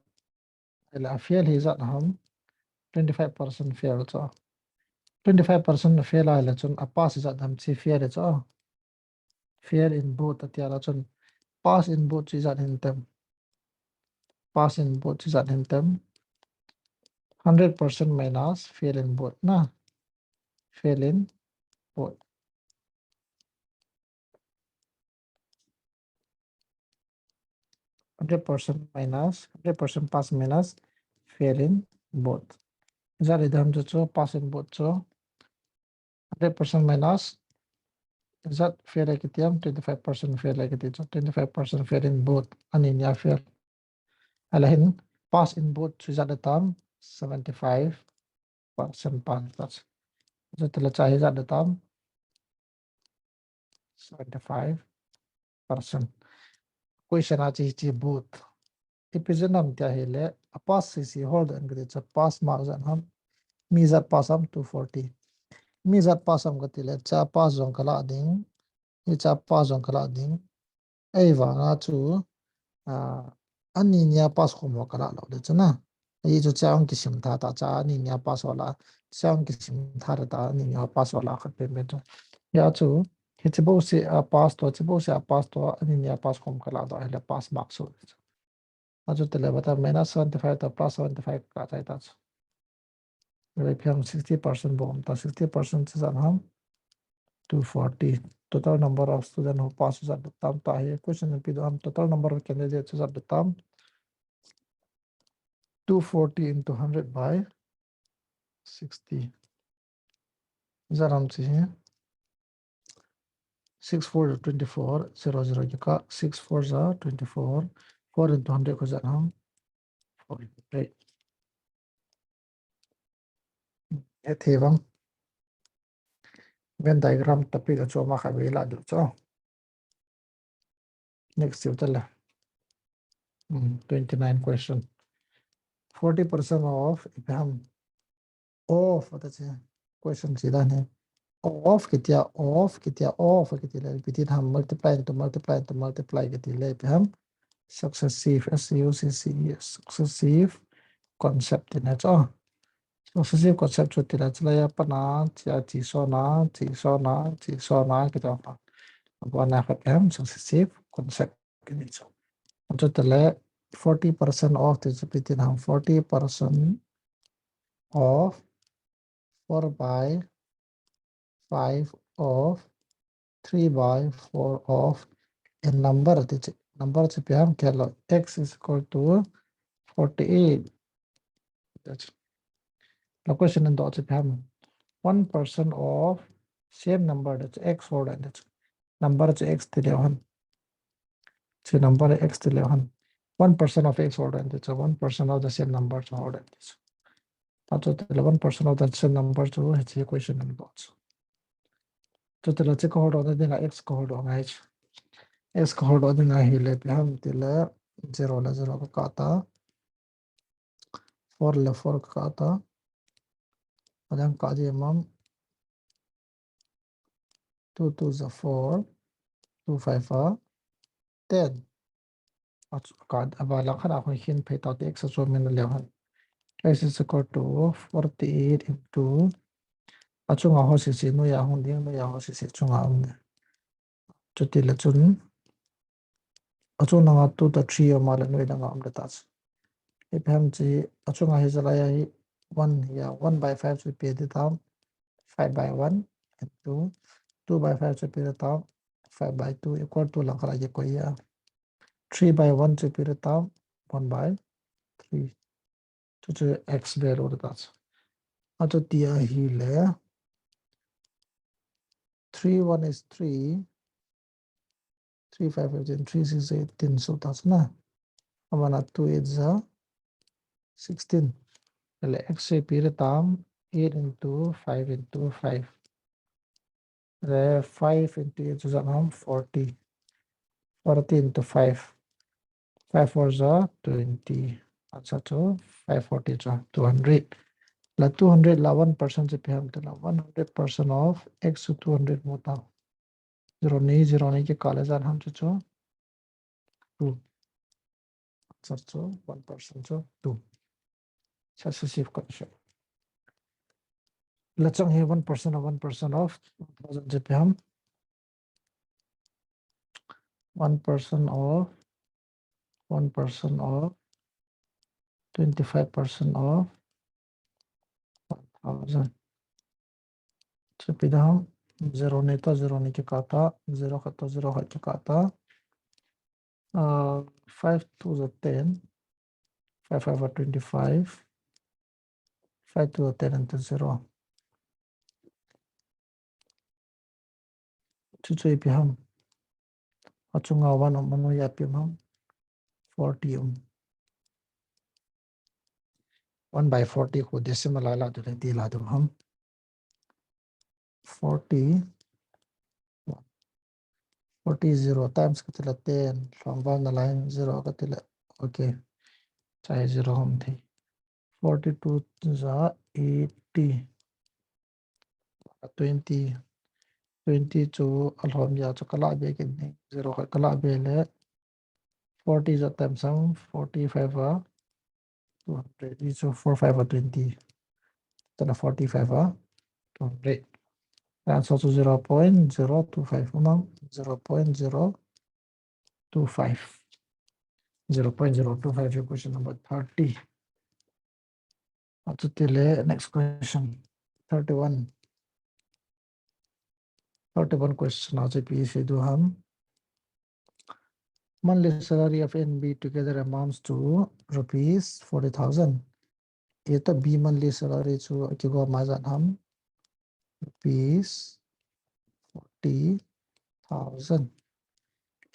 ahile a fail hi ijat ham, twenty-five percent fail chu. Twenty-five percent fail ahile chun a pass ijat ham chi fail chu. Fail in both, atia la chun pass in both chu ijat hintem. Pass in both chu ijat hintem. Hundred percent minus fail in both na. Fail in both. Hundred percent minus, hundred percent pass minus fail in both. Ijat hidam chu chu pass in both chu. Hundred percent minus ijat fail a kiti ham, twenty five percent fail a kiti chu, twenty five percent fail in both, ani nia fail. Ahile hin pass in both chu ijat atam, seventy five percent pass ta chu. Ajat le cha hi ijat atam, seventy five percent. Question a chu hiche both. Ipi jeh ham tia ahile, a pass sese hol ding kati chu pass mark ijat ham. Mi ijat pass ham, two forty. Mi ijat pass ham kati le, cha pass jong kala ding. Hicha pass jong kala ding. Ahivanga chu, ah, ani nia pass khom ho kala lou le chu na. Hichu cha hung kisim tha ta, cha ani nia pass ho la. Cha hung kisim tha ta, ani nia pass ho la khat pen pen chu. Hia chu, hiche bouseh a pass to, hiche bouseh a pass to, ani nia pass khom kala doh ahile pass mark chu. Achu tile bata minus seventy five to plus seventy five ka chai ta chu. Ahile ipi ham, sixty percent bou um ta, sixty percent chu ijat ham, two forty. Total number of student who pass chu ijat atam ta hi. Question ipi doh ham, total number of candidate chu ijat atam, two forty into hundred by sixty. Ijat ham chu hi. Six four are twenty four, zero zero kikah, six four are twenty four, four into hundred koi ijat ham, four hundred. Hetthei vang. Venn diagram topic a chu ama kha vei la du chu. Next chu tale. Hmm, twenty nine question. Forty percent of, ipi ham, of, ta chu question chu dan hi. Of kiti a, of kiti a, of kiti le, ipi ti ham, multiply into multiply into multiply kiti le, ipi ham, successive, S U C C E, successive concept ti na chu. Successive concept chu ti la, chu la ya pa na, chi a, chi so na, chi so na, chi so na, kiti pa. Apa na khat ham, successive concept kiti chu. Chu tale, forty percent of ti chu ipi ti ham, forty percent of four by five of three by four of a number ti chu, number chu ipi ham kilo, x is equal to forty eight. That's, la question in doh chu ipi ham, one percent of same number, that's x whole, and that's number chu x ti leu hen. Chu number x ti leu hen. One percent of x whole, and that's one percent of the same number chu whole, and that's. Achu tile one percent of the same number chu hiche equation in doh chu. Chu tile chu ka hol doh na dinga x ka hol doh ngai chu. X ka hol doh dinga ahile ipi ham tile zero le zero ka kah ta. Four le four ka kah ta. Adang kah di mam. Two two are four, two five are ten. Achu ka, aba lang khat a hung hin phei ta te x a chu min leu hen. X is equal to forty eight into, achunga ho sese noiya hung ding, noiya ho sese chunga um ding. Chuti le chun, achunga two to three um a le noi langa um le ta chu. Ipi ham chi, achunga hi jalai a hi one, ya, one by five chu pe di tam, five by one into two by five chu pe di tam, five by two equal to lang khat a kikoi a. Three by one chu pe di tam, one by three. Chu chu x value ta chu. Achu tia ahile, three one is three, three five fifteen, three six eighteen, so that's na. Amana two eight are sixteen. Ahile x chu pe di tam, eight into five into five. Ahile five into eight chu ijat ham, forty. Forty into five. Five four are twenty. Answer chu five forty chu two hundred. La two hundred la one percent chu ipi ham tile, one hundred percent of x chu two hundred mu ta. Zero ni, zero ni kikah le ijat ham chu chu. Two. Answer chu one percent chu two. Successive concept. La chang hi one percent of one percent of one thousand chu ipi ham. One percent of one percent of twenty five percent of one thousand. Chu ipi ham, zero ni to zero ni kikah ta, zero khat to zero khat kikah ta. Uh, five two are ten, five five are twenty five, five two are ten and two zero. Chuchu ipi ham. Achunga one um, manu ya ipi ham. Forty um. One by forty khu decimal a la ding le ti la ding ham. Forty. Forty zero times kati le ten. Lhomval na lai zero kati le. Okay. Chai zero hom thei. Forty-two ja eighty. Twenty. Twenty chu alhom ya chu kala be kin ni. Zero khat kala be le. Forty ja times ham, forty-five a two hundred. Chu four five a twenty. Tala forty-five a two hundred. Answer chu zero point zero two five. Umang, zero point zero two five. Zero point zero two five, question number thirty. Achuti le next question. Thirty-one. Thirty-one question. Achu ipi sei diu ham. Monthly salary of A and B together amounts to rupees forty thousand. A to B monthly salary chu akigom a ijat ham. Rupees forty thousand.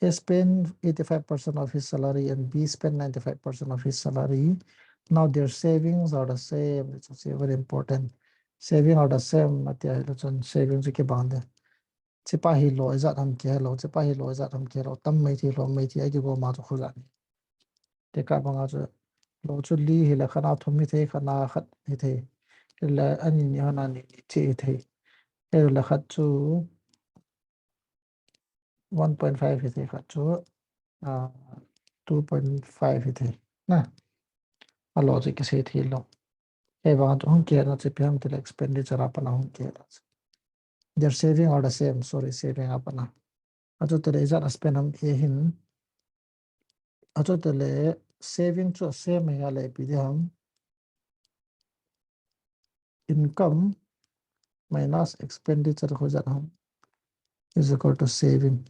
A spend eighty-five percent of his salary and B spend ninety-five percent of his salary. Now their savings are the same. It's very important. Saving are the same. Ati ahile chun saving chu kibang ding. Chepa hi lo ijat ham kilo, chepa hi lo ijat ham kilo, tam mai thei, lhom mai thei, akigom a chu khu ijat ni. Tekah banga chu, lo chu li hile khat na thum hithei, khat na khat hithei. Hile ani ni hon ani ni che hithei. Hile khat chu one point five hithei, khat chu, ah, two point five hithei. Na. Alo chu kisei thei lou. Kei banga chu hung kila chu ipi ham tile expenditure a pat a hung kila chu. Their saving are the same. Sorry, saving a pat a. Achuti le ijat a spend ham A hin. Achuti le saving chu a same hi a le ipi ding ham. Income minus expenditure khu ijat ham is equal to saving.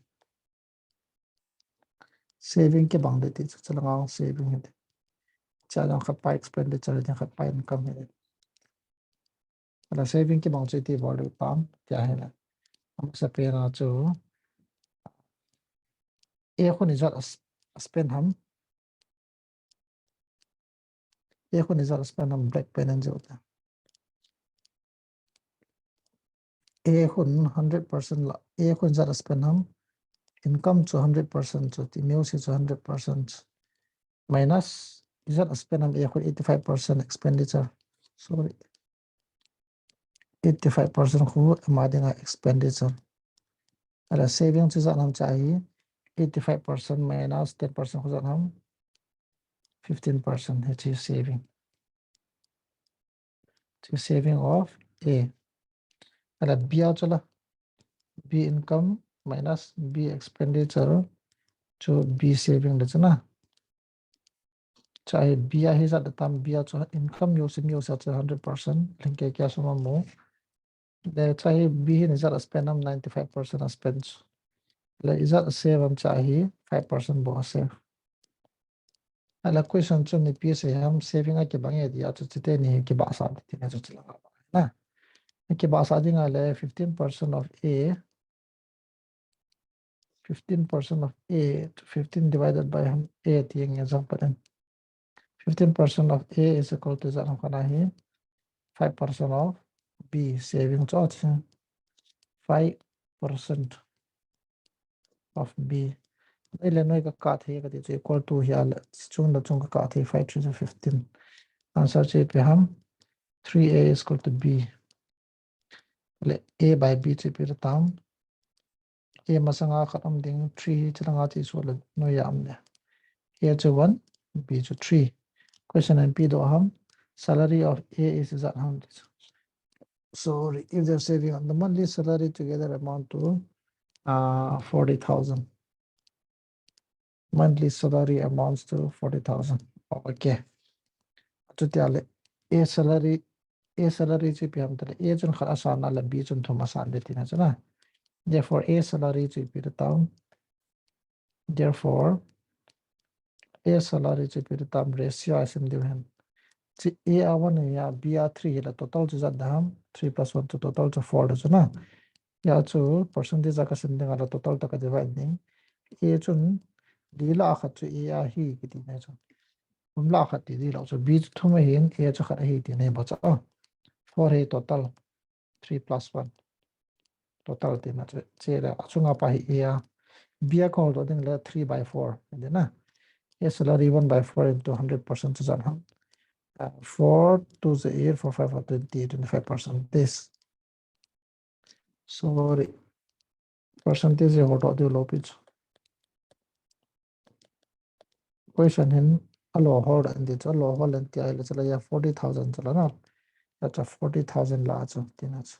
Saving kibang ding ti chu chalanga saving hi ding. Cha jong khat pa expenditure ding, khat pa income hi ding. Ala saving kibang chu iti bol diu tam tia hile. Amasapen a chu A khun ijat a s-, a spend ham. A khun ijat a spend ham, black pen in jot ta. A khun hundred percent la, A khun ijat a spend ham. Income chu hundred percent chu, ti music chu hundred percent. Minus ijat a spend ham, A khun eighty-five percent expenditure. Sorry. Eighty-five percent khu ama dinga expenditure. Ala saving chu ijat ham cha hi, eighty-five percent minus ten percent khu ijat ham, fifteen percent hiche saving. Hiche saving of A. Ala B a chu la, B income minus B expenditure chu B saving le chu na. Cha hi B a hi ijat a tam, B a chu income jouse, jouse chu hundred percent, lhingkei kei a sum amu. Le cha hi B hin ijat a spend ham, ninety-five percent a spend chu. Le ijat a save ham cha hi five percent bou a save. Ala question chun ipi asei ham, saving a kibang e tia chu chuteni hi kibahsah ding tina chu chulanga na. Kibahsah dinga le fifteen percent of A, fifteen percent of A, fifteen divided by ham, A ti ang example in. Fifteen percent of A is equal to ijat ham khat na hi, five percent of B saving chu ati. Five percent of B. Noi le noi ka kah thei kati chu equal to hi a le, chung le chung ka kah thei, five three is fifteen. Answer chu ipi ham, three A is equal to B. Le A by B chu ipi le tam. A masanga khat um ding, three hi chulanga chu so le noi a um le. A chu one, B chu three. Question in ipi doh ham, salary of A is ijat ham. Sorry, if their saving on the monthly salary together amount to, uh, forty thousand. Monthly salary amounts to forty thousand. Okay. Chuti a le, A salary, A salary chu ipi ham tile, A chun khat asan a le B chun thum asan ding tina chu na. Therefore, A salary chu ipi le tam. Therefore, A salary chu ipi le tam, ratio a sim diu hen. Chu A a one hi a, B a three hi le total chu ijat ding ham, three plus one chu total chu four le chu na. Hia chu percentage a ka sim ding a le total toh ka divide ding. A chun li lah a khat chu A ahi kiti na chu. Thum lah a khat ti di lou chu B chu thum ahin A chu khat ahi ti na bo chu. Four hi total. Three plus one. Total ti na chu. Chule a chunga pa hi A a. B a ka hol doh ding le three by four. Ti na. A salary one by four into hundred percent chu ijat ham. Uh, four two is eight, four five are twenty, twenty-five percent. This. Sorry. Percentage hi hol doh diu lou pi chu. Question hin a lo hol dan ti chu, a lo hol dan ti ahile chu la ya forty thousand chu la na. That's a forty thousand lah a chu, ti na chu.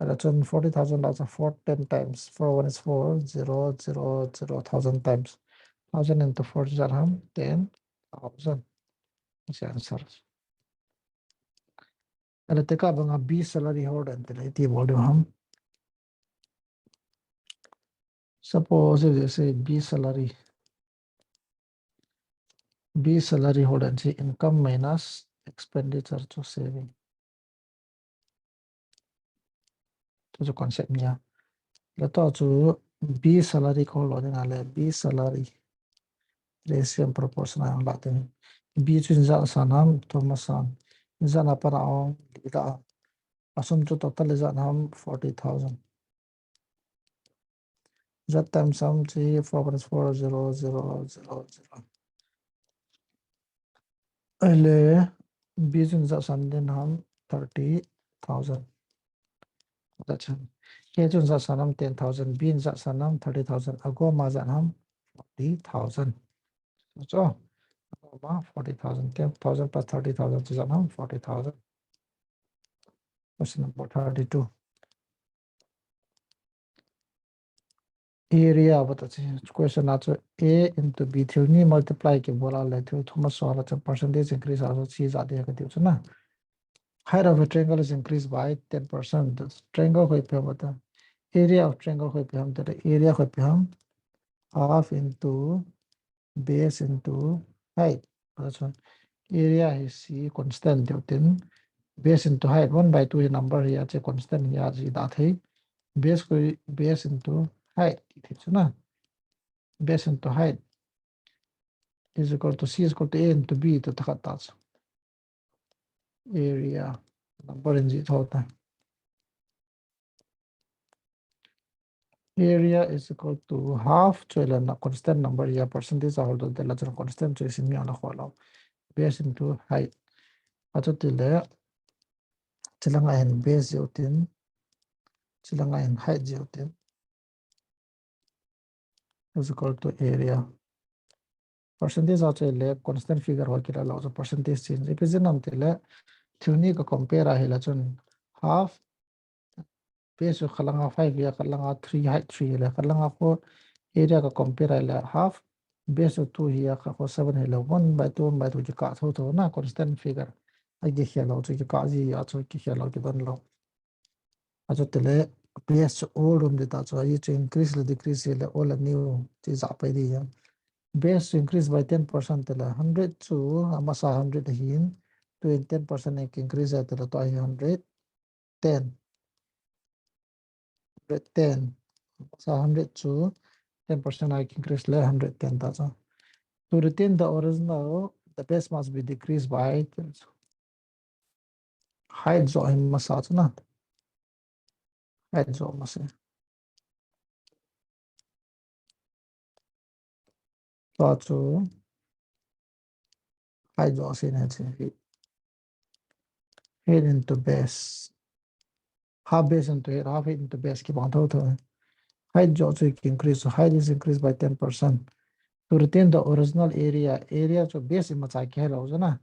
Ala chun forty thousand lah a chu four ten times. Four one is four, zero, zero, zero, thousand times. Thousand into four chu ijat ham, ten thousand. That's the answer. Ala tekah banga B salary hol dan ti le iti bol diu ham. Suppose if they say B salary. B salary hol dan chu income minus expenditure chu saving. Chu chu concept nia. Le toh chu B salary ka hol doh ding a le B salary. Ratio proportion a hung lah ding. B chu ijat san ham, thum asan. Ijat na pat a hung lah a. A sum chu total ijat ham, forty thousand. Ijat times sum chu four point four zero zero zero zero. Ahile B chun ijat san ding ham, thirty thousand. Ijat san. A chun ijat san ham, ten thousand. B in ijat san ham, thirty thousand. A goma ijat ham, forty thousand. Chu a goma forty thousand. Ten thousand plus thirty thousand chu ijat ham, forty thousand. Question number thirty-two. Area bata chu question a chu A into B thil ni multiply kibol a le thil thum aso a le chu percentage increase a chu chi ijat ding ka tiu chu na. Height of a triangle is increased by ten percent. The triangle koi ipi ham bata. Area of triangle koi ipi ham, the area koi ipi ham. Half into base into height. That's one. Area hi C constant deu tin. Base into height, one by two hi number hi a chu constant hi a chu ida thei. Base koi, base into height ti thei chu na. Base into height is equal to C is equal to A into B ti thei khat ta chu. Area number in ji tho ta. Area is equal to half, chu le na constant number a percentage a hol doh ding a le chun constant chu isim mi a la khol lou. Base into height. A chu ti le, chu langa hin base jeh u tin, chu langa hin height jeh u tin. Is equal to area. Percentage a chu le constant figure ho kila lou chu percentage change. Ipi jeh ham ti le, thil ni ka compare a hi le chun half base chu khat langa five hi a, khat langa three, height three hi le, khat langa khu area ka compare a hi le half, base chu two hi a, khat khu seven hi le, one by two, one by two kikah tho tho na, constant figure. A kikhel lou chu kikah ji a chu kikhel lou kidon lou. A chu ti le base chu old um ding ta chu, a chu increase le decrease le old le new ti ijat pai ding ham. Base chu increase by ten percent ti le hundred chu amasa hundred ahin, tu in ten percent a increase a ti le tu ahi hundred ten. Hundred ten. Amasa hundred chu ten percent a increase le hundred ten ta chu. To retain the original, the base must be decreased by ten. Height joh hi masa chu na. Height joh masa. Tua chu height joh sei na chu. Height into base. Half base into height, half height into base kibang tho tho. Height joh chu ki increase, height is increased by ten percent. To retain the original area, area chu base imacha kihe lou chu na.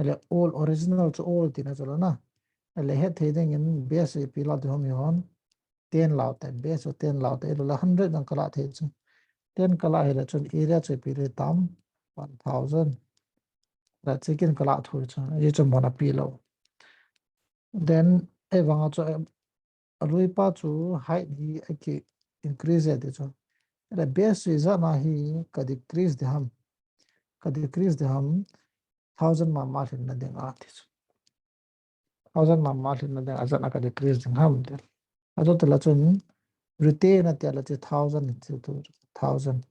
Ahile old, original chu old tina chu lou na. Ahile het thei dingin base ipi lah ding ham hi hon. Ten lah u te, base chu ten lah u te, ahilou le hundred jong ka lah thei chu. Ten ka lah hile chun area chu ipi le tam, one thousand. La chicken ka lah thu chu, hichu mona pi lou. Then, ahivanga chu, a lui pa chu height hi a ki increase e ti chu. Ahile base chu ijat na hi ka decrease ding ham. Ka decrease ding ham, thousand mama lhinna ding a ti chu. Thousand mama lhinna ding a ijat na ka decrease ding ham ti. Ajo tala chun retain ati a la chu thousand into thousand.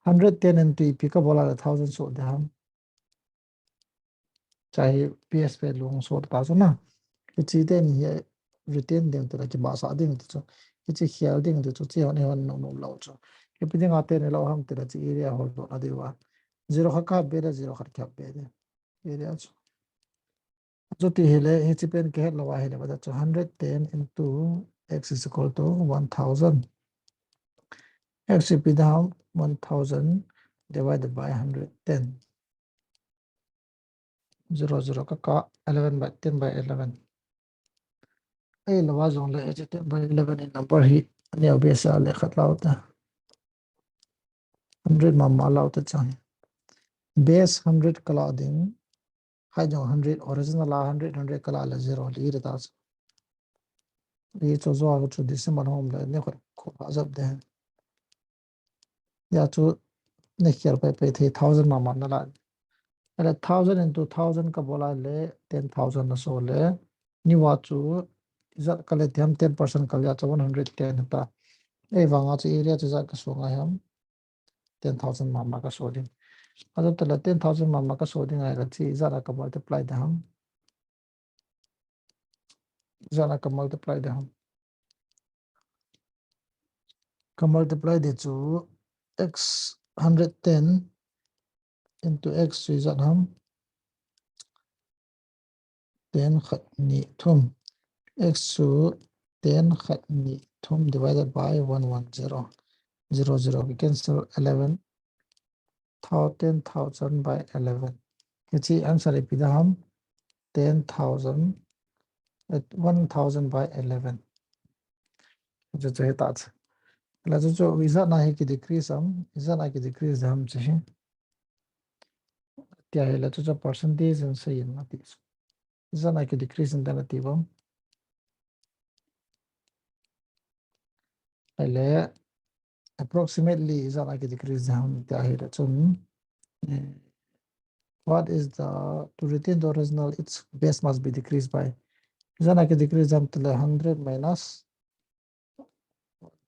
Hundred ten into ipi ka bol a la thousand so de ham. Chahi P S P lung so ta chu na. Hichi ten hi retain ding tala ki ba sa ding ti chu. Hichi khial ding ti chu chi hon hon no no lo chu. Ipi ding a ten lo ham tala chi area hol do na diu a. Zero kha ka be de zero kha ka be de. Area chu. Chuti hile, hichi pen kihet lou ahile, bata chu hundred ten into x is equal to one thousand. X ipi dam, one thousand divided by hundred ten. Zero, zero, ka, ka, eleven by, ten by eleven. Ei, lou a jong le, hichi ten by eleven in number hi, ani a base a le khat lau ta. Hundred mama lau ta chang. Base hundred ka la ding, Height jong hundred, original a hundred, hundred ka la le zero li re ta chu. Li chu zo chu decimal hom le ni khot khot a jap de. Ya chu ni khial pai pai thei thousand mama na la. Ele thousand into thousand ka bol a le ten thousand na so le. Ni va chu ijat ka le thiam ten percent ka le chu one hundred ten ta. Ei vang a chu area chu ijat ka so ngai ham. Ten thousand mama ka so ding. Ajo tala ten thousand mama ka so ding ahile chi ijat a ka multiply de ham. Ijat a ka multiply de ham. Ka multiply de chu x hundred ten into x chu ijat ham. Ten khat ni thum. X chu ten khat ni thum divided by one one zero. Zero zero ki cancel eleven. Thou ten thousand by eleven. Hichi answer ipi da ham? Ten thousand, eh, one thousand by eleven. Chu chu hita chu. La chu chu ijat na hi ki decrease am, ijat na ki decrease da ham chu hi. Tia hi la chu chu percentage in sei in ati chu. Ijat na ki decrease in da na ti bom. Ahile, approximately ijat na ki decrease da ham tia hi la chun. Eh, what is the, to retain the original, its base must be decreased by. Ijat na ki decrease da ham tile hundred minus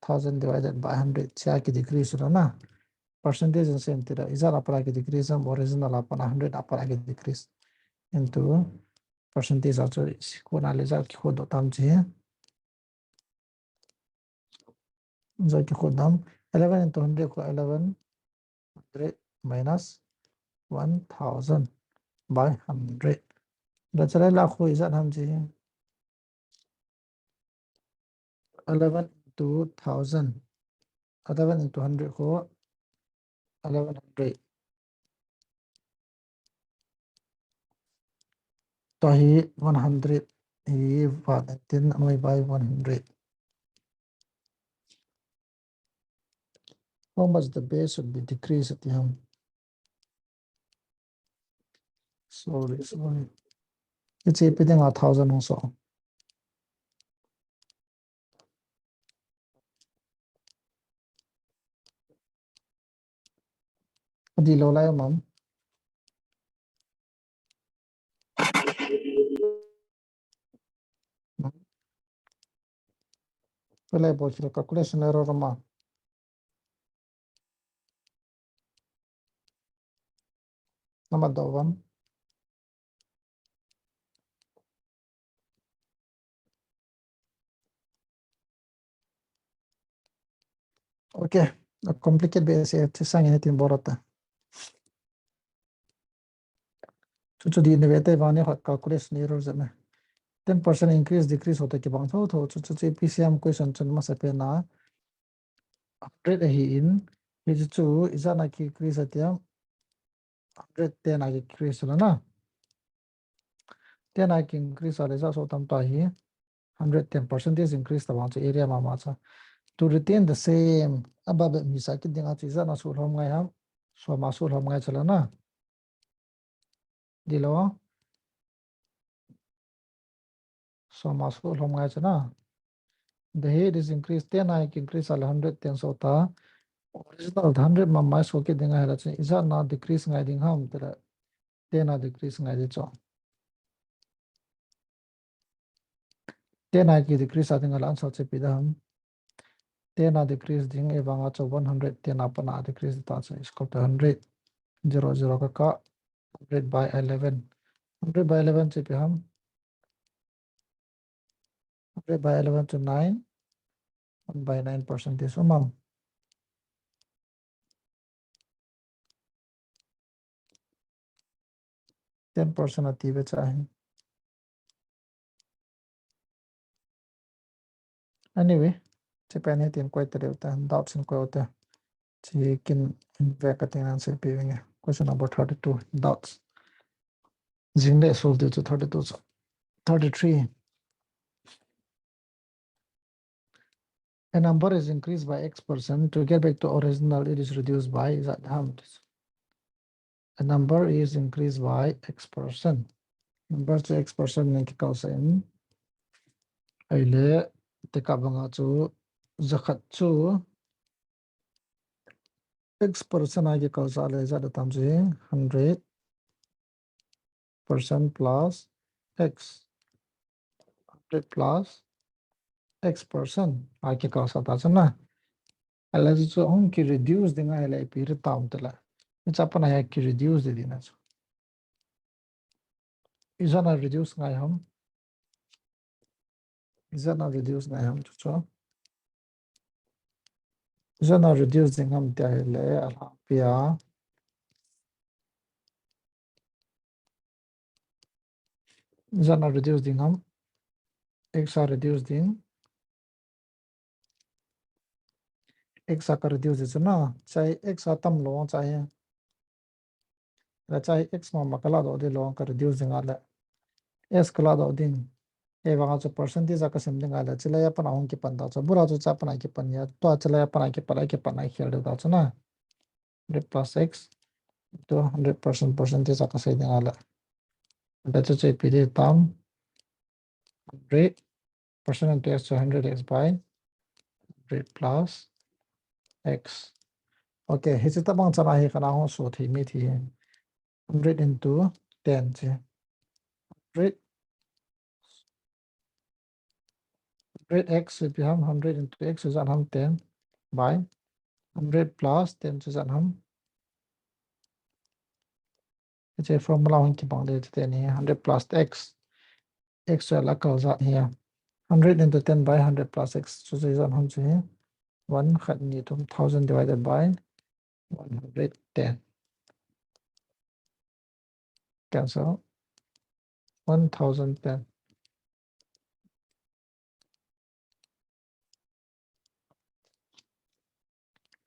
thousand divided by hundred, chia ki decrease lo na. Percentage in same tira. Ijat a pat a ki decrease am, original a pat a hundred a pat a ki decrease. Into percentage a chu kona le ijat ki khot do tam chi. Ijat ki khot dam. Eleven into hundred ko eleven hundred minus one thousand by hundred. Da chale la ko ijat ham chi. Eleven into thousand. Eleven into hundred ko eleven hundred. Tua hi one hundred hi va ten noi by one hundred. How much the base should be decreased ati ham? Sorry, sorry. Hichi ipi dinga thousand hung so. Adi lo lai mam. Pelai bo sila calculation error ma. Nama dovan. Okay, a complicated base e, thi sang e tin borata. Chu chu di ne ve te vang ni khat calculation error jep me. Ten percent increase, decrease hote kibang tho tho, chu chu chu P C M question chun masa pen a hundred ahi in, hichu chu ijat na ki increase ati ham, hundred ten a ki increase lo na. Ten a ki increase a le ijat so tam ta hi, hundred ten percentage increase ta vang chu area mama cha. To retain the same, aba be mi sa ki ding a chu ijat na su lhom ngai ham, so ma su lhom ngai cha la na. Di lo. So ma so lhom ngai cha na. The height is increased, ten a ki increase a le hundred ten so ta. Original hundred mama so ki ding a hi la chu ijat na decrease ngai ding ham ti le ten a decrease ngai di chu. Ten a kidecrease a ding a le answer chu ipi ding ham. Ten a decrease ding, ahivang a chu one hundred ten a pat a decrease ta chu is equal to hundred, zero, zero ka kah, hundred by eleven. Hundred by eleven chu ipi ham. Hundred by eleven chu nine, one by nine percent is umam. Ten percent ati ve cha hin. Anyway, chepen hitin koi ta deu ta, doubts in koi u te. Chi kin ve ka tin answer pe vinge. Question number thirty-two, doubts. Jing le solve deu chu thirty-two chu. Thirty-three. A number is increased by X percent. To get back to original, it is reduced by, is that how it is? A number is increased by X percent. Number chu X percent nin kikal sah in. Ahile, tekah banga chu, jakhat chu, X percent a kikal sah le, jakhat tam chu, hundred percent plus X. Hundred plus X percent a kikal sah ta chu na. Ahile chu chu hung kireduce ding ahile ipi ri tam te la. Hiche a pat a hi kireduce ding na chu. Ijat a reduce ngai ham. Ijat a reduce ngai ham chu chu. Ijat a reduce ding ham tia ahile alhangpi a. Ijat a reduce ding ham. X a reduce ding. X a ka reduce ding chu na. Chai X a tam lou chai. La chai X mama ka ladoh ding lou ka reduce ding a le. S ka ladoh ding. Ahivang a chu percentage a ka sim ding a le. Chilai a pat a hung kipan ta chu. Bura chu cha pat a kipan ya. Tua chilai a pat a kipan a kipan a khel deu ta chu na. Hundred plus X. Tua hundred percent percentage a ka sei ding a le. That chu chu ipi ding tam. Hundred percent into X chu hundred X by hundred plus X. Okay, hiche tabang chan a hi kana hung so thei mi thi. Hundred into ten chu. Hundred, hundred X chu ipi ham, hundred into X chu ijat ham ten by hundred plus ten chu ijat ham. Hiche formula hung kibang ding chu ten hi hundred plus X. X chu la kal jat hi a. Hundred into ten by hundred plus X chu chu ijat ham chu hi. One khat ni thum thousand divided by one hundred ten. Cancel. One thousand ten.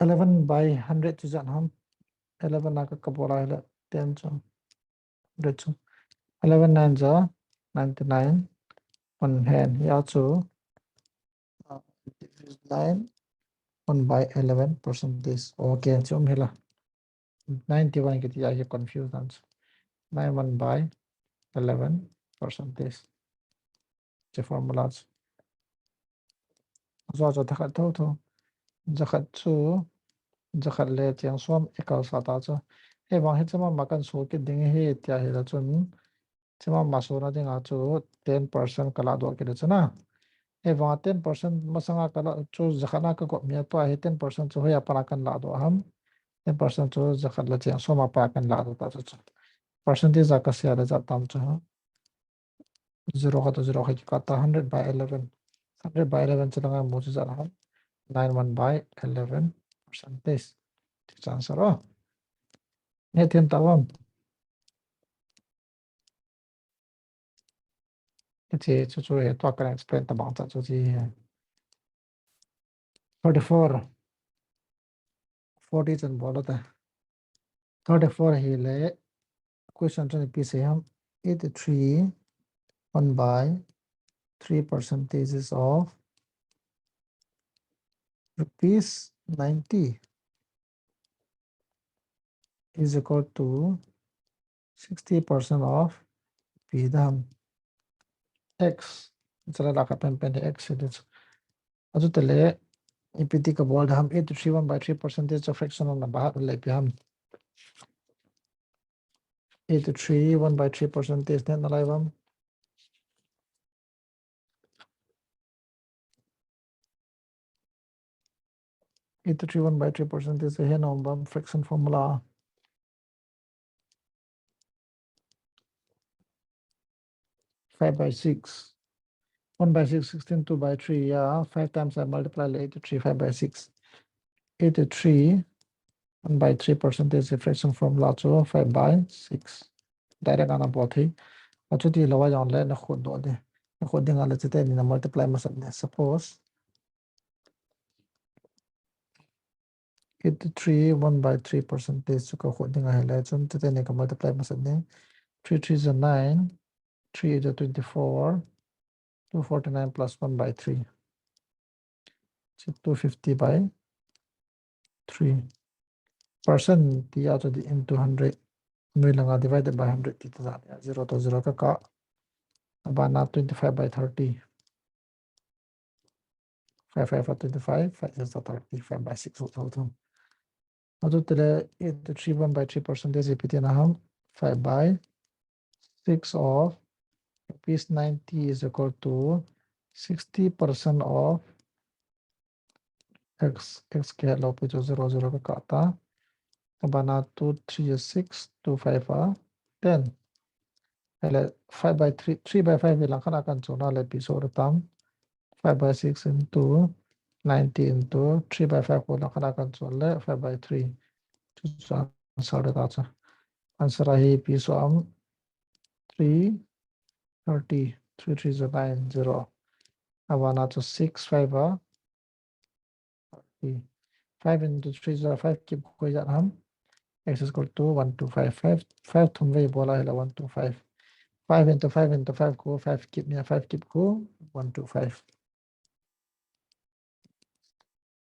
Eleven by hundred chu ijat ham. Eleven a ka, ka bol a hile ten chu. Hundred chu. Eleven nine ja ninety-nine. One hen. Ya chu. Uh, nine. One by eleven percentage. Okay, chu um hi la. Ninety-one kiti a hi confuse dan chu. Nine one by eleven percentage. Hiche formula chu. Ajeh chu thakhat tho tho. Jakhat chu, jakhat le cheng som i kal sah ta chu. Ahivang hiche mama kan so kit ding hi tia hi la chun. Hiche mama sona ding a chu ten percent ka ladoh kit le chu na. Ahivang a ten percent masanga ka la chu jakhat na ka kop mi a tua hi ten percent chu hoiya pat a kan ladoh ham. Ten percent chu jakhat le cheng som a pat a kan ladoh ta chu chu. Percentage a ka sei le jat tam chu. Zero khat to zero khat kikah ta hundred by eleven. Hundred by eleven chu langa mu chu ijat ham. Nine one by eleven percentage. Ti chu answer o. Hethem ta uvem. Hiche chu chu hi tua kan explain tabang cha chu chu hi. Thirty-four. Forty chan bol ta. Thirty-four hi le question chun ipi sei ham. Eighty-three, one by three percentages of rupees ninety is equal to sixty percent of ipi ding ham. X. Chala la ka pen pen X hi ding. Achu tele, ipi ti ka bol ding ham, eighty-three one by three percentage of fractional number hat le ipi ham. Eighty-three one by three percentage ne nalai vam. eighty-three one by three percentage he nom bam fraction formula. Five by six. One by six, sixteen, two by three, yeah. Five times I multiply le eighty-three, five by six. Eighty-three, one by three percentage fraction formula chu five by six. Direct ana bol thei. Achuti lou a jong le na khut doh ding. Na khut ding a le chuteni na multiply masat ding. Suppose eighty-three, one by three percentage chu ka khut ding ahi le chun chuteni ka multiply masat ding. Three three is a nine, three is a twenty-four, two forty-nine plus one by three. Chu two fifty by three. Percent ti a chu di into hundred. Noi langa divided by hundred ti ta zan. Zero to zero ka kah. Abana twenty-five by thirty. Five five are twenty-five, five six are thirty, five by six will total. Achuti le eighty-three one by three percentage ipi tina ham, five by six of rupees ninety is equal to sixty percent of x, x kihe lou pi chu zero zero ka kah ta. Abana two three is six, two five are ten. Ahile five by three, three by five hi langkhat a kan chon a le ipi soh ding tam. Five by six into ninety into three by five khu langkhat a kan chon le five by three. Chu chu answer ding ta chu. Answer a hi ipi soh am, three thirty, three three is a nine, zero. Abana chu six five a, five into three is a five, kip khu ijat ham. X is equal to one two five, five, five thum vei bol a ahile one two five. Five into five into five khu, five kip nia, five kip khu, one two five.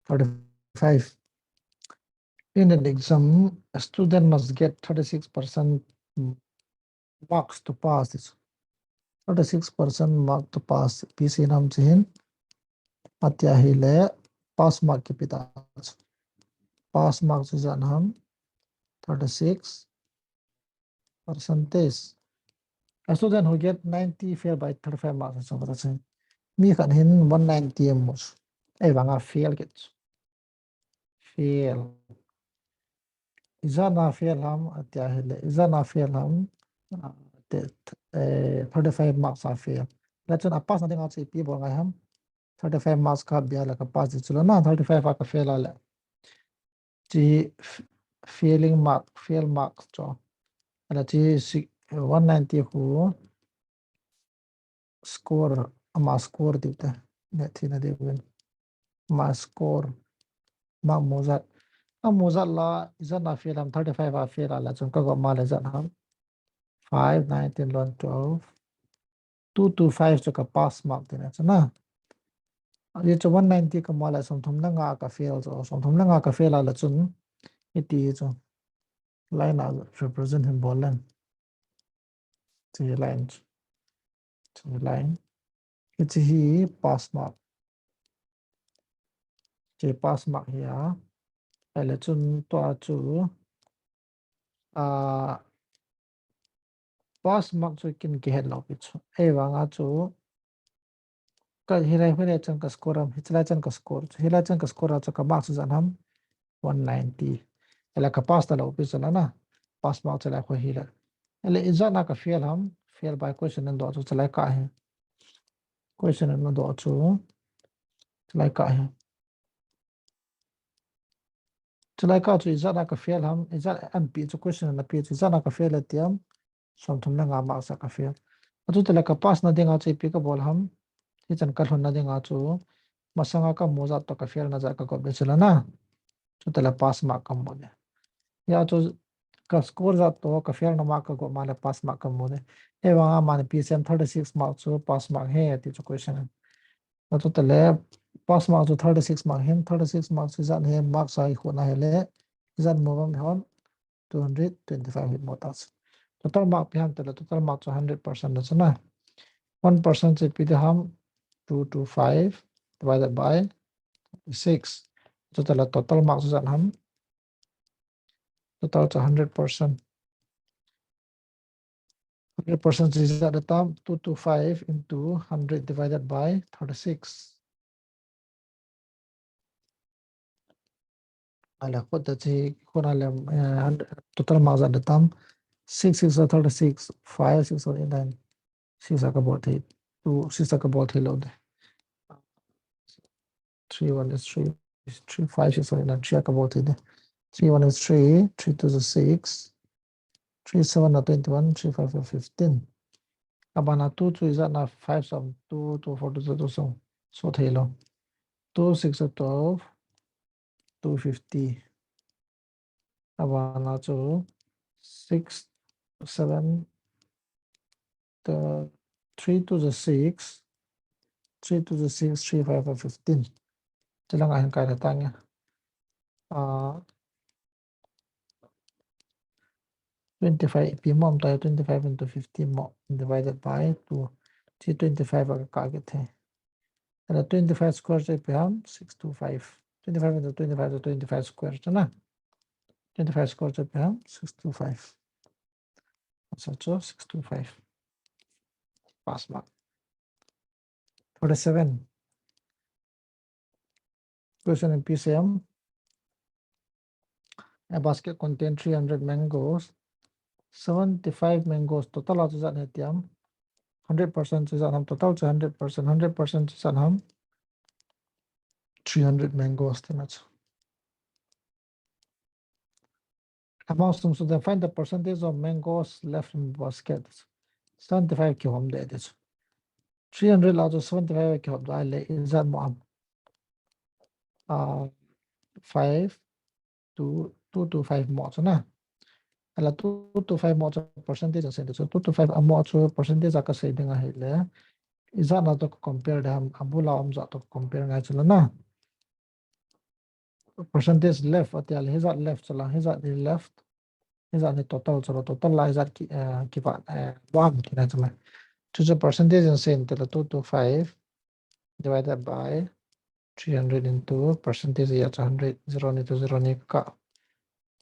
Thirty-five. In an exam, a student must get thirty-six percent marks to pass this. Thirty-six percent mark to pass. Ipi sei nom chu hin. Atia ahile pass mark kipe ta. Pass mark chu ijat ham. Thirty-six percentage. A student who get ninety fail by thirty-five marks. So, mi khat hin one ninety a mu chu. Ahivanga fail kit chu. Fail. Ijat a fail ham, atia ahile. Ijat a fail ham, ah, te, eh, thirty-five marks a fail. Lechun a pass na dinga chu ipi bol ngai ham. Thirty-five marks ka bia le ka pass di chu la na, thirty-five a ka fail a le. Chi f-, failing mark, fail marks chu. Ala chi si-, one ninety khu score, ama score diu te. Ne thina diu vin. Ama score. Mark mujat. A mujat la, ijat a fail ham, thirty-five a fail a la, chun ka gop ma le ijat ham. Five, nine, ten, eleven, twelve. Two two five chu ka pass mark tina chu na. Ahi chu one ninety ka mu le somthum le nga ka fail chu. Somthum le nga ka fail a la chun. Hiti chu. Line a represent hin bol leng. Chi line. Chi line. Hichi hi pass mark. Chi pass mark hi a. Ahile chun tua chu, a, pass mark chu kin kihet lou pi chu. Ahivanga chu ka hilai, hilai chan ka score ham, hilai chan ka score chu, hilai chan ka score a chu ka mark chu ijat ham one ninety. Ahile ka pass ta lou pi chu la na. Pass mark chu la khu hile. Ahile ijat a ka fail ham, fail by question in doh chu, chu la ka hi. Question in doh chu, chu la ka hi. Chu la ka chu ijat a ka fail ham, ijat an pi chu question in a pi chu ijat a ka fail a tiam, somthum le nga mark sa ka fail. Achuti le ka pass na dinga chu ipi ka bol ham, hichan ka lhun na dinga chu, masanga ka mu jat to ka fail na jat ka gop le chu la na. Chuti le pass mark ka mu le. Hia chu ka score jat to ka fail na mark ka gop ma le pass mark ka mu le. Ahivanga mani P C M thirty-six mark chu pass mark ahi ti chu question. Achuti le pass mark chu thirty-six mark hin, thirty-six mark chu ijat hi mark sa hi khu na hile, ijat mu bang hon, two hundred twenty-five hi mu ta chu. Total mark ipi ham tile, total mark chu hundred percent na chu na. One percent chu ipi di ham, two two five divided by six. Chuti le total mark chu ijat ham. Total chu hundred percent. Hundred percent chu ijat a tam, two two five into hundred divided by thirty-six. Ale, khut ta chi, khut na le, eh, total mark za da tam. Six six are thirty-six, five six are eight nine. Six a ka bol thei, two, six a ka bol thei lou de. Three one is three, three five six are eight nine, three a ka bol thei de. Three one is three, three two is six, three seven are twenty-one, three five are fifteen. Abana two chu ijat na five som, two, two four, two zero, two som. So thei lou. Two six are twelve, two fifty. Abana chu six, seven, the three two is six, three two is six, three five are fifteen. Chilang a hin kai le tang ya. Ah, twenty-five ipi mo, twenty-five into fifty mo, divided by two. Chi twenty-five a ka kit he. And twenty-five square chu ipi ham, six two five. Twenty-five into twenty-five chu twenty-five square chu na. Twenty-five square chu ipi ham, six two five. Answer chu six two five. Pass mark. Forty-seven. Question in P C M. A basket contains three hundred mangoes. Seventy-five mangoes. Total a chu ijat ham ti ham. Hundred percent chu ijat ham. Total chu hundred percent. Hundred percent chu ijat ham. Three hundred mangoes tina chu. Among students, then find the percentage of mangoes left in basket. Seventy-five kihom de, de chu. Three hundred lah chu seventy-five kihom de le, ijat mo ham. Ah, five, two, two to five mo chu na. Ala two to five mo chu percentage a sei de chu. Two to five a mo chu percentage a ka sei ding ahile. Ijat na to compare de ham, abul a um jat to compare ngai chu la na. Percentage left ati a le, hijat left chu la, hijat hi left, hijat hi total chu la, total la hijat ki, eh, kiva, eh, bang tina chu la. Chu chu percentage in sei te la two two five divided by three hundred into percentage ya chu hundred, zero ni to zero ni ka.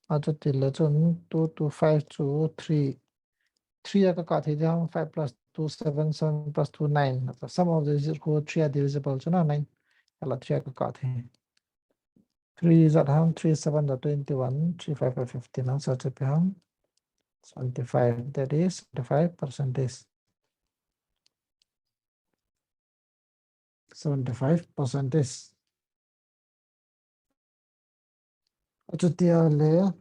A chu ti le chun two two five chu three, three a ka kah thei ding ham, five plus two, seven, seven plus two, nine. The sum of the digit khu three a divisible chu na, nine. Ala three a ka kah thei. Three ijat ham, three seven are twenty-one, three five are fifteen, answer chu ipi ham, seventy-five, that is seventy-five percentage. Seventy-five percentage. Achuti a le,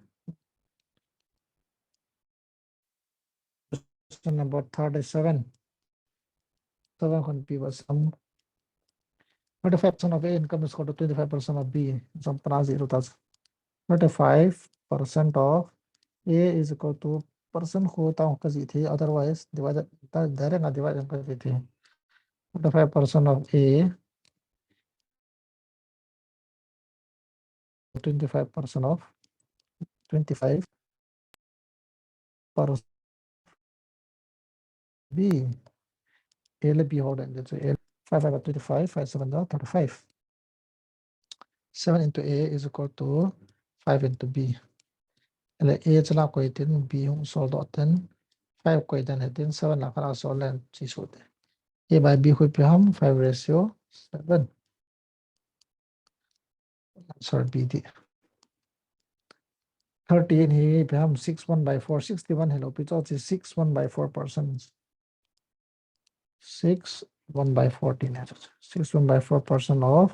question number thirty-seven. Seven kon pi ba sam. Thirty-five percent of A income is equal to twenty-five percent of B. Sam pana zero ta. Thirty-five percent of A is equal to, percent khu tang ka ji thei, otherwise divided, ta direct a divide ka ji thei. Thirty-five percent of A, twenty-five percent of, twenty-five percent B. A le B ho den de chu, A, five five are twenty-five, five seven are thirty-five. Seven into A is equal to five into B. Ahile A chu la koi tin, B hung sol doh tin, five koi den he tin, seven la khat a sol len chi su te. A by B khu ipi ham, five ratio seven. Answer B di. Thirty-eight hi ipi ham, six one by four, sixty-one hilou pi chu, six one by four percent. Six one by four tin, six one by four percent of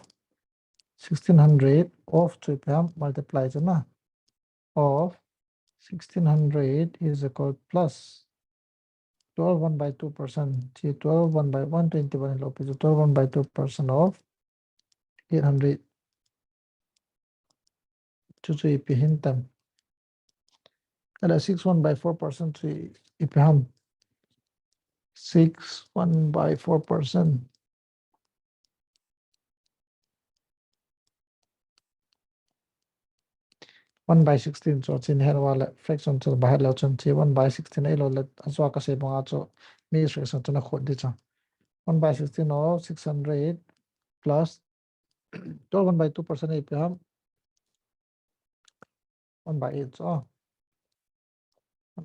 sixteen hundred of chu ipi ham, multiply chu na, of sixteen hundred is equal plus twelve one by two percent. Chi twelve one by one twenty-one hilou pi chu, twelve one by two percent of eight hundred. Chu chu ipi hin tam. Ahile six one by four percent chu ipi ham. Six one by four percent. One by sixteen chu chin het uva le fraction chu ba het leu chun chi one by sixteen eilou le, a chu a ka sei banga chu mixed fraction chu na khut di chu. One by sixteen of six hundred plus twelve one by two percent ipi ham. One by eight chu. One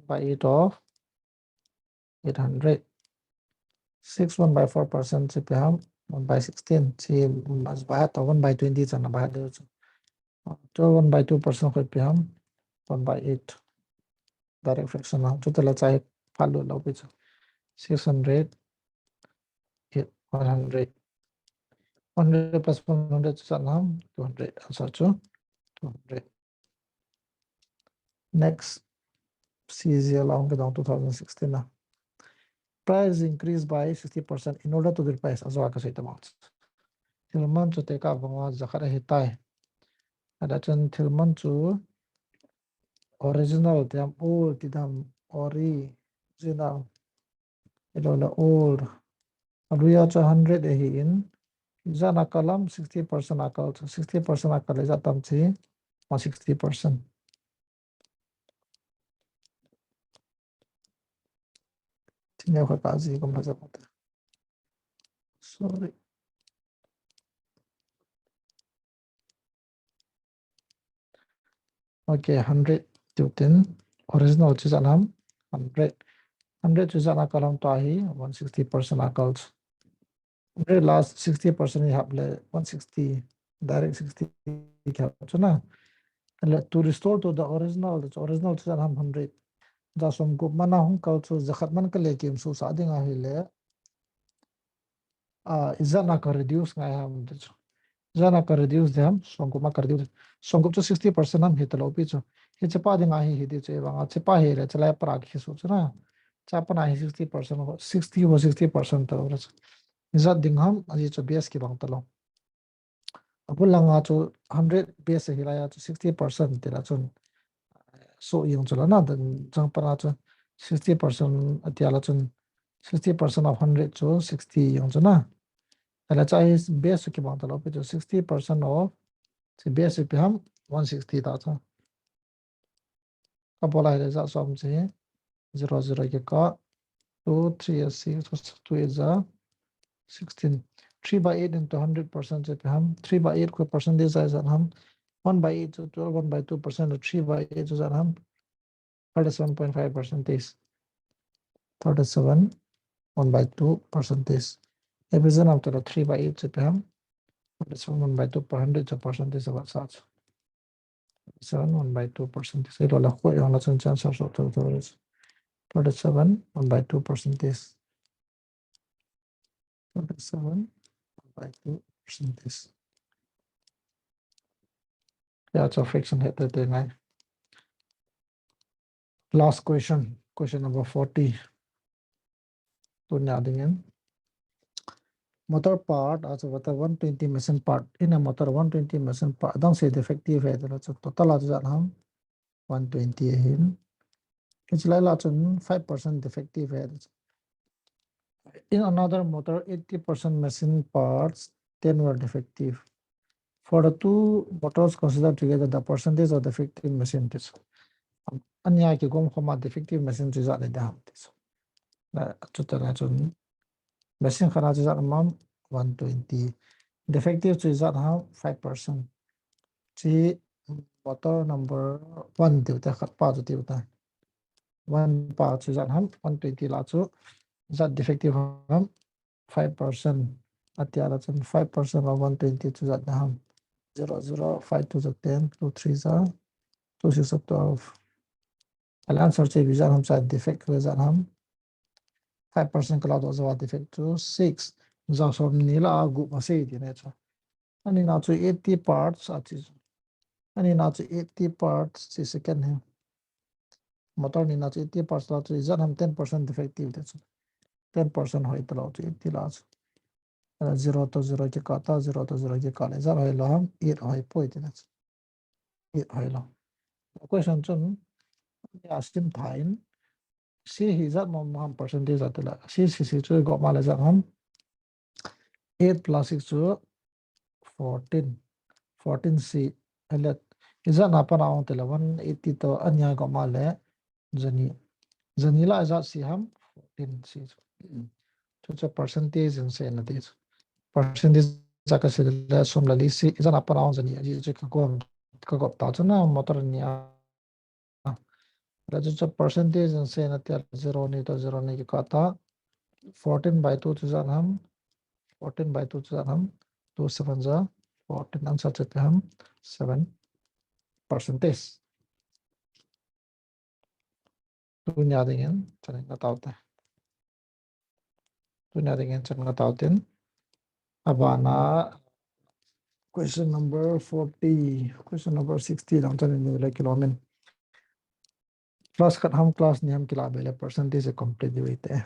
by eight of eight hundred. Six one by four percent chi ipi ham, one by sixteen. Chi, mm, as ba to one by twenty chana ba de chu. Chu one by two percent koi pi ham, one by eight. Direct fraction a. Chu tala chai phalut lou pi chu. Six hundred, eight, one hundred. One hundred plus one hundred chu chan ham, two hundred. Answer chu two hundred. Next, C G L a hung kidong two thousand sixteen a. Price increased by sixty percent in order to the price. Ajo a kasei ta bang. Thil man chu tekah vanga jakhat ahi tai. Ada chun thil man chu original ti ham, old ti ham, original. Ilo le old. Aluya chu hundred ahi in. Ijat a kal ham, sixty percent a kal chu. Sixty percent a kal ijat tam chu. One sixty percent. Tinggal khat ka ji kom haja mata. Sorry. Okay, hundred tiu tin. Original chu ijat ham, hundred. Hundred chu ijat a kal ham tua hi, one sixty percent a kal chu. Hundred last sixty percent hi hap le one sixty, direct sixty ki hap chu na. Le to restore to the original, the original chu ijat ham, hundred. Ja som gup man a hung kal chu jakhat man ka le kimsuh sah ding ahi le. Ah, ijat a ka reduce ngai ham ti chu. Ijat a ka reduce ding ham, som gup ma ka reduce. Som gup chu sixty percent ham hi ta lou pi chu. Hiche pa ding ahi hi ti chu, e vang a, hiche pa hi le, hiche lai para kisuh chu na. Hiche pa na hi sixty percent, sixty ho sixty percent ta lou chu. Ijat ding ham, aji chu base kibang ta lou. Abul langa chu hundred base hi lai a chu sixty percent ti la chun. So jong chu la na, dan jang pa na chu sixty percent ati la chun sixty percent of hundred chu sixty jong chu na. Ala cha hi base chu kibang ta lou pi chu sixty percent of, si base pi ham one sixty ta chu. Ka bol a hi le ja som chu zero zero ki ka, two three a six, two eight ja sixteen. Three by eight into hundred percent chu pi ham, three by eight koi percentage ja ijat ham, one by eight chu twelve, one by two percent, three by eight chu ijat ham, thirty-seven point five percentage. Thirty-seven, one by two percentage. Epi ijat ham tu la three by eight chu pi ham, thirty-seven, one by two per hundred chu percentage ijat sa chu. Seven, one by two percentage. Ilo la koi jong la chun chance so to to. Thirty-seven, one by two percentage. Thirty-seven, one by two percentage. Ya, chu fraction he te te ngai. Last question, question number forty. Tunia dingin. Motor part, achu vata one twenty machine part. In a motor one twenty machine part, adang se defective he, tala chu total a chu ijat ham one twenty ahin. Hiche lai la chun five percent defective he. In another motor, eighty percent machine parts, ten were defective. For the two motors considered together, the percentage of defective machine is. Ania kigom khoma defective machine chu ijat le dam ti chu. Na, chu tala chun machine khat a chu ijat ham one twenty. Defective chu ijat ham five percent. Chi motor number one tiu te, khat pa chu tiu te. One pa chu ijat ham one twenty la chu ijat defective ham five percent. Ati la chun five percent of one twenty chu ijat ham. Zero, zero, five two ja ten, two three ja, two six ja twelve. Ala answer chu ipi ijat ham, cha defect koi ijat ham. Five percent ka ladoh jou a defect chu six. Ja som ni la a gup ma sei ti ne chu. Ani na chu eighty parts ati chu. Ani na chu eighty parts chi second hand. Motor ni na chu eighty parts la chu ijat ham ten percent defective ti chu. Ten percent hoi ta lou chu eighty la chu. Ala zero to zero kikah ta, zero to zero kikah le ijat hoi lou ham, eight hoi poi ti na chu. Eight hoi lou. Question chun, ya sim tha in, C hi ijat mo mo ham percentage ati la. C, C, C chu go ma le ijat ham. Eight plus six chu fourteen. Fourteen C. Ele, ijat na pa na ong ti la one eighty to ania go ma le jani. Jani la ijat C ham fourteen C chu. Chu chu percentage in sei na ti chu. Percentage ja ka sei le som le li C, ijat na pa na ong jani. Aji chu ka gom, ka gop ta chu na motor ni a. That is a percentage in sei na tia zero ni to zero ni kikah ta. Fourteen by two chu ijat ham. Fourteen by two chu ijat ham. Two seven ja fourteen, answer chu ipi ham seven. percentage. Tunia dingin chan nga tau te. Tunia dingin chan nga tau tin. Abana question number forty, question number sixty lang chan ni le kilomin. Class khat ham class ni ham kila bele percentage complete di te.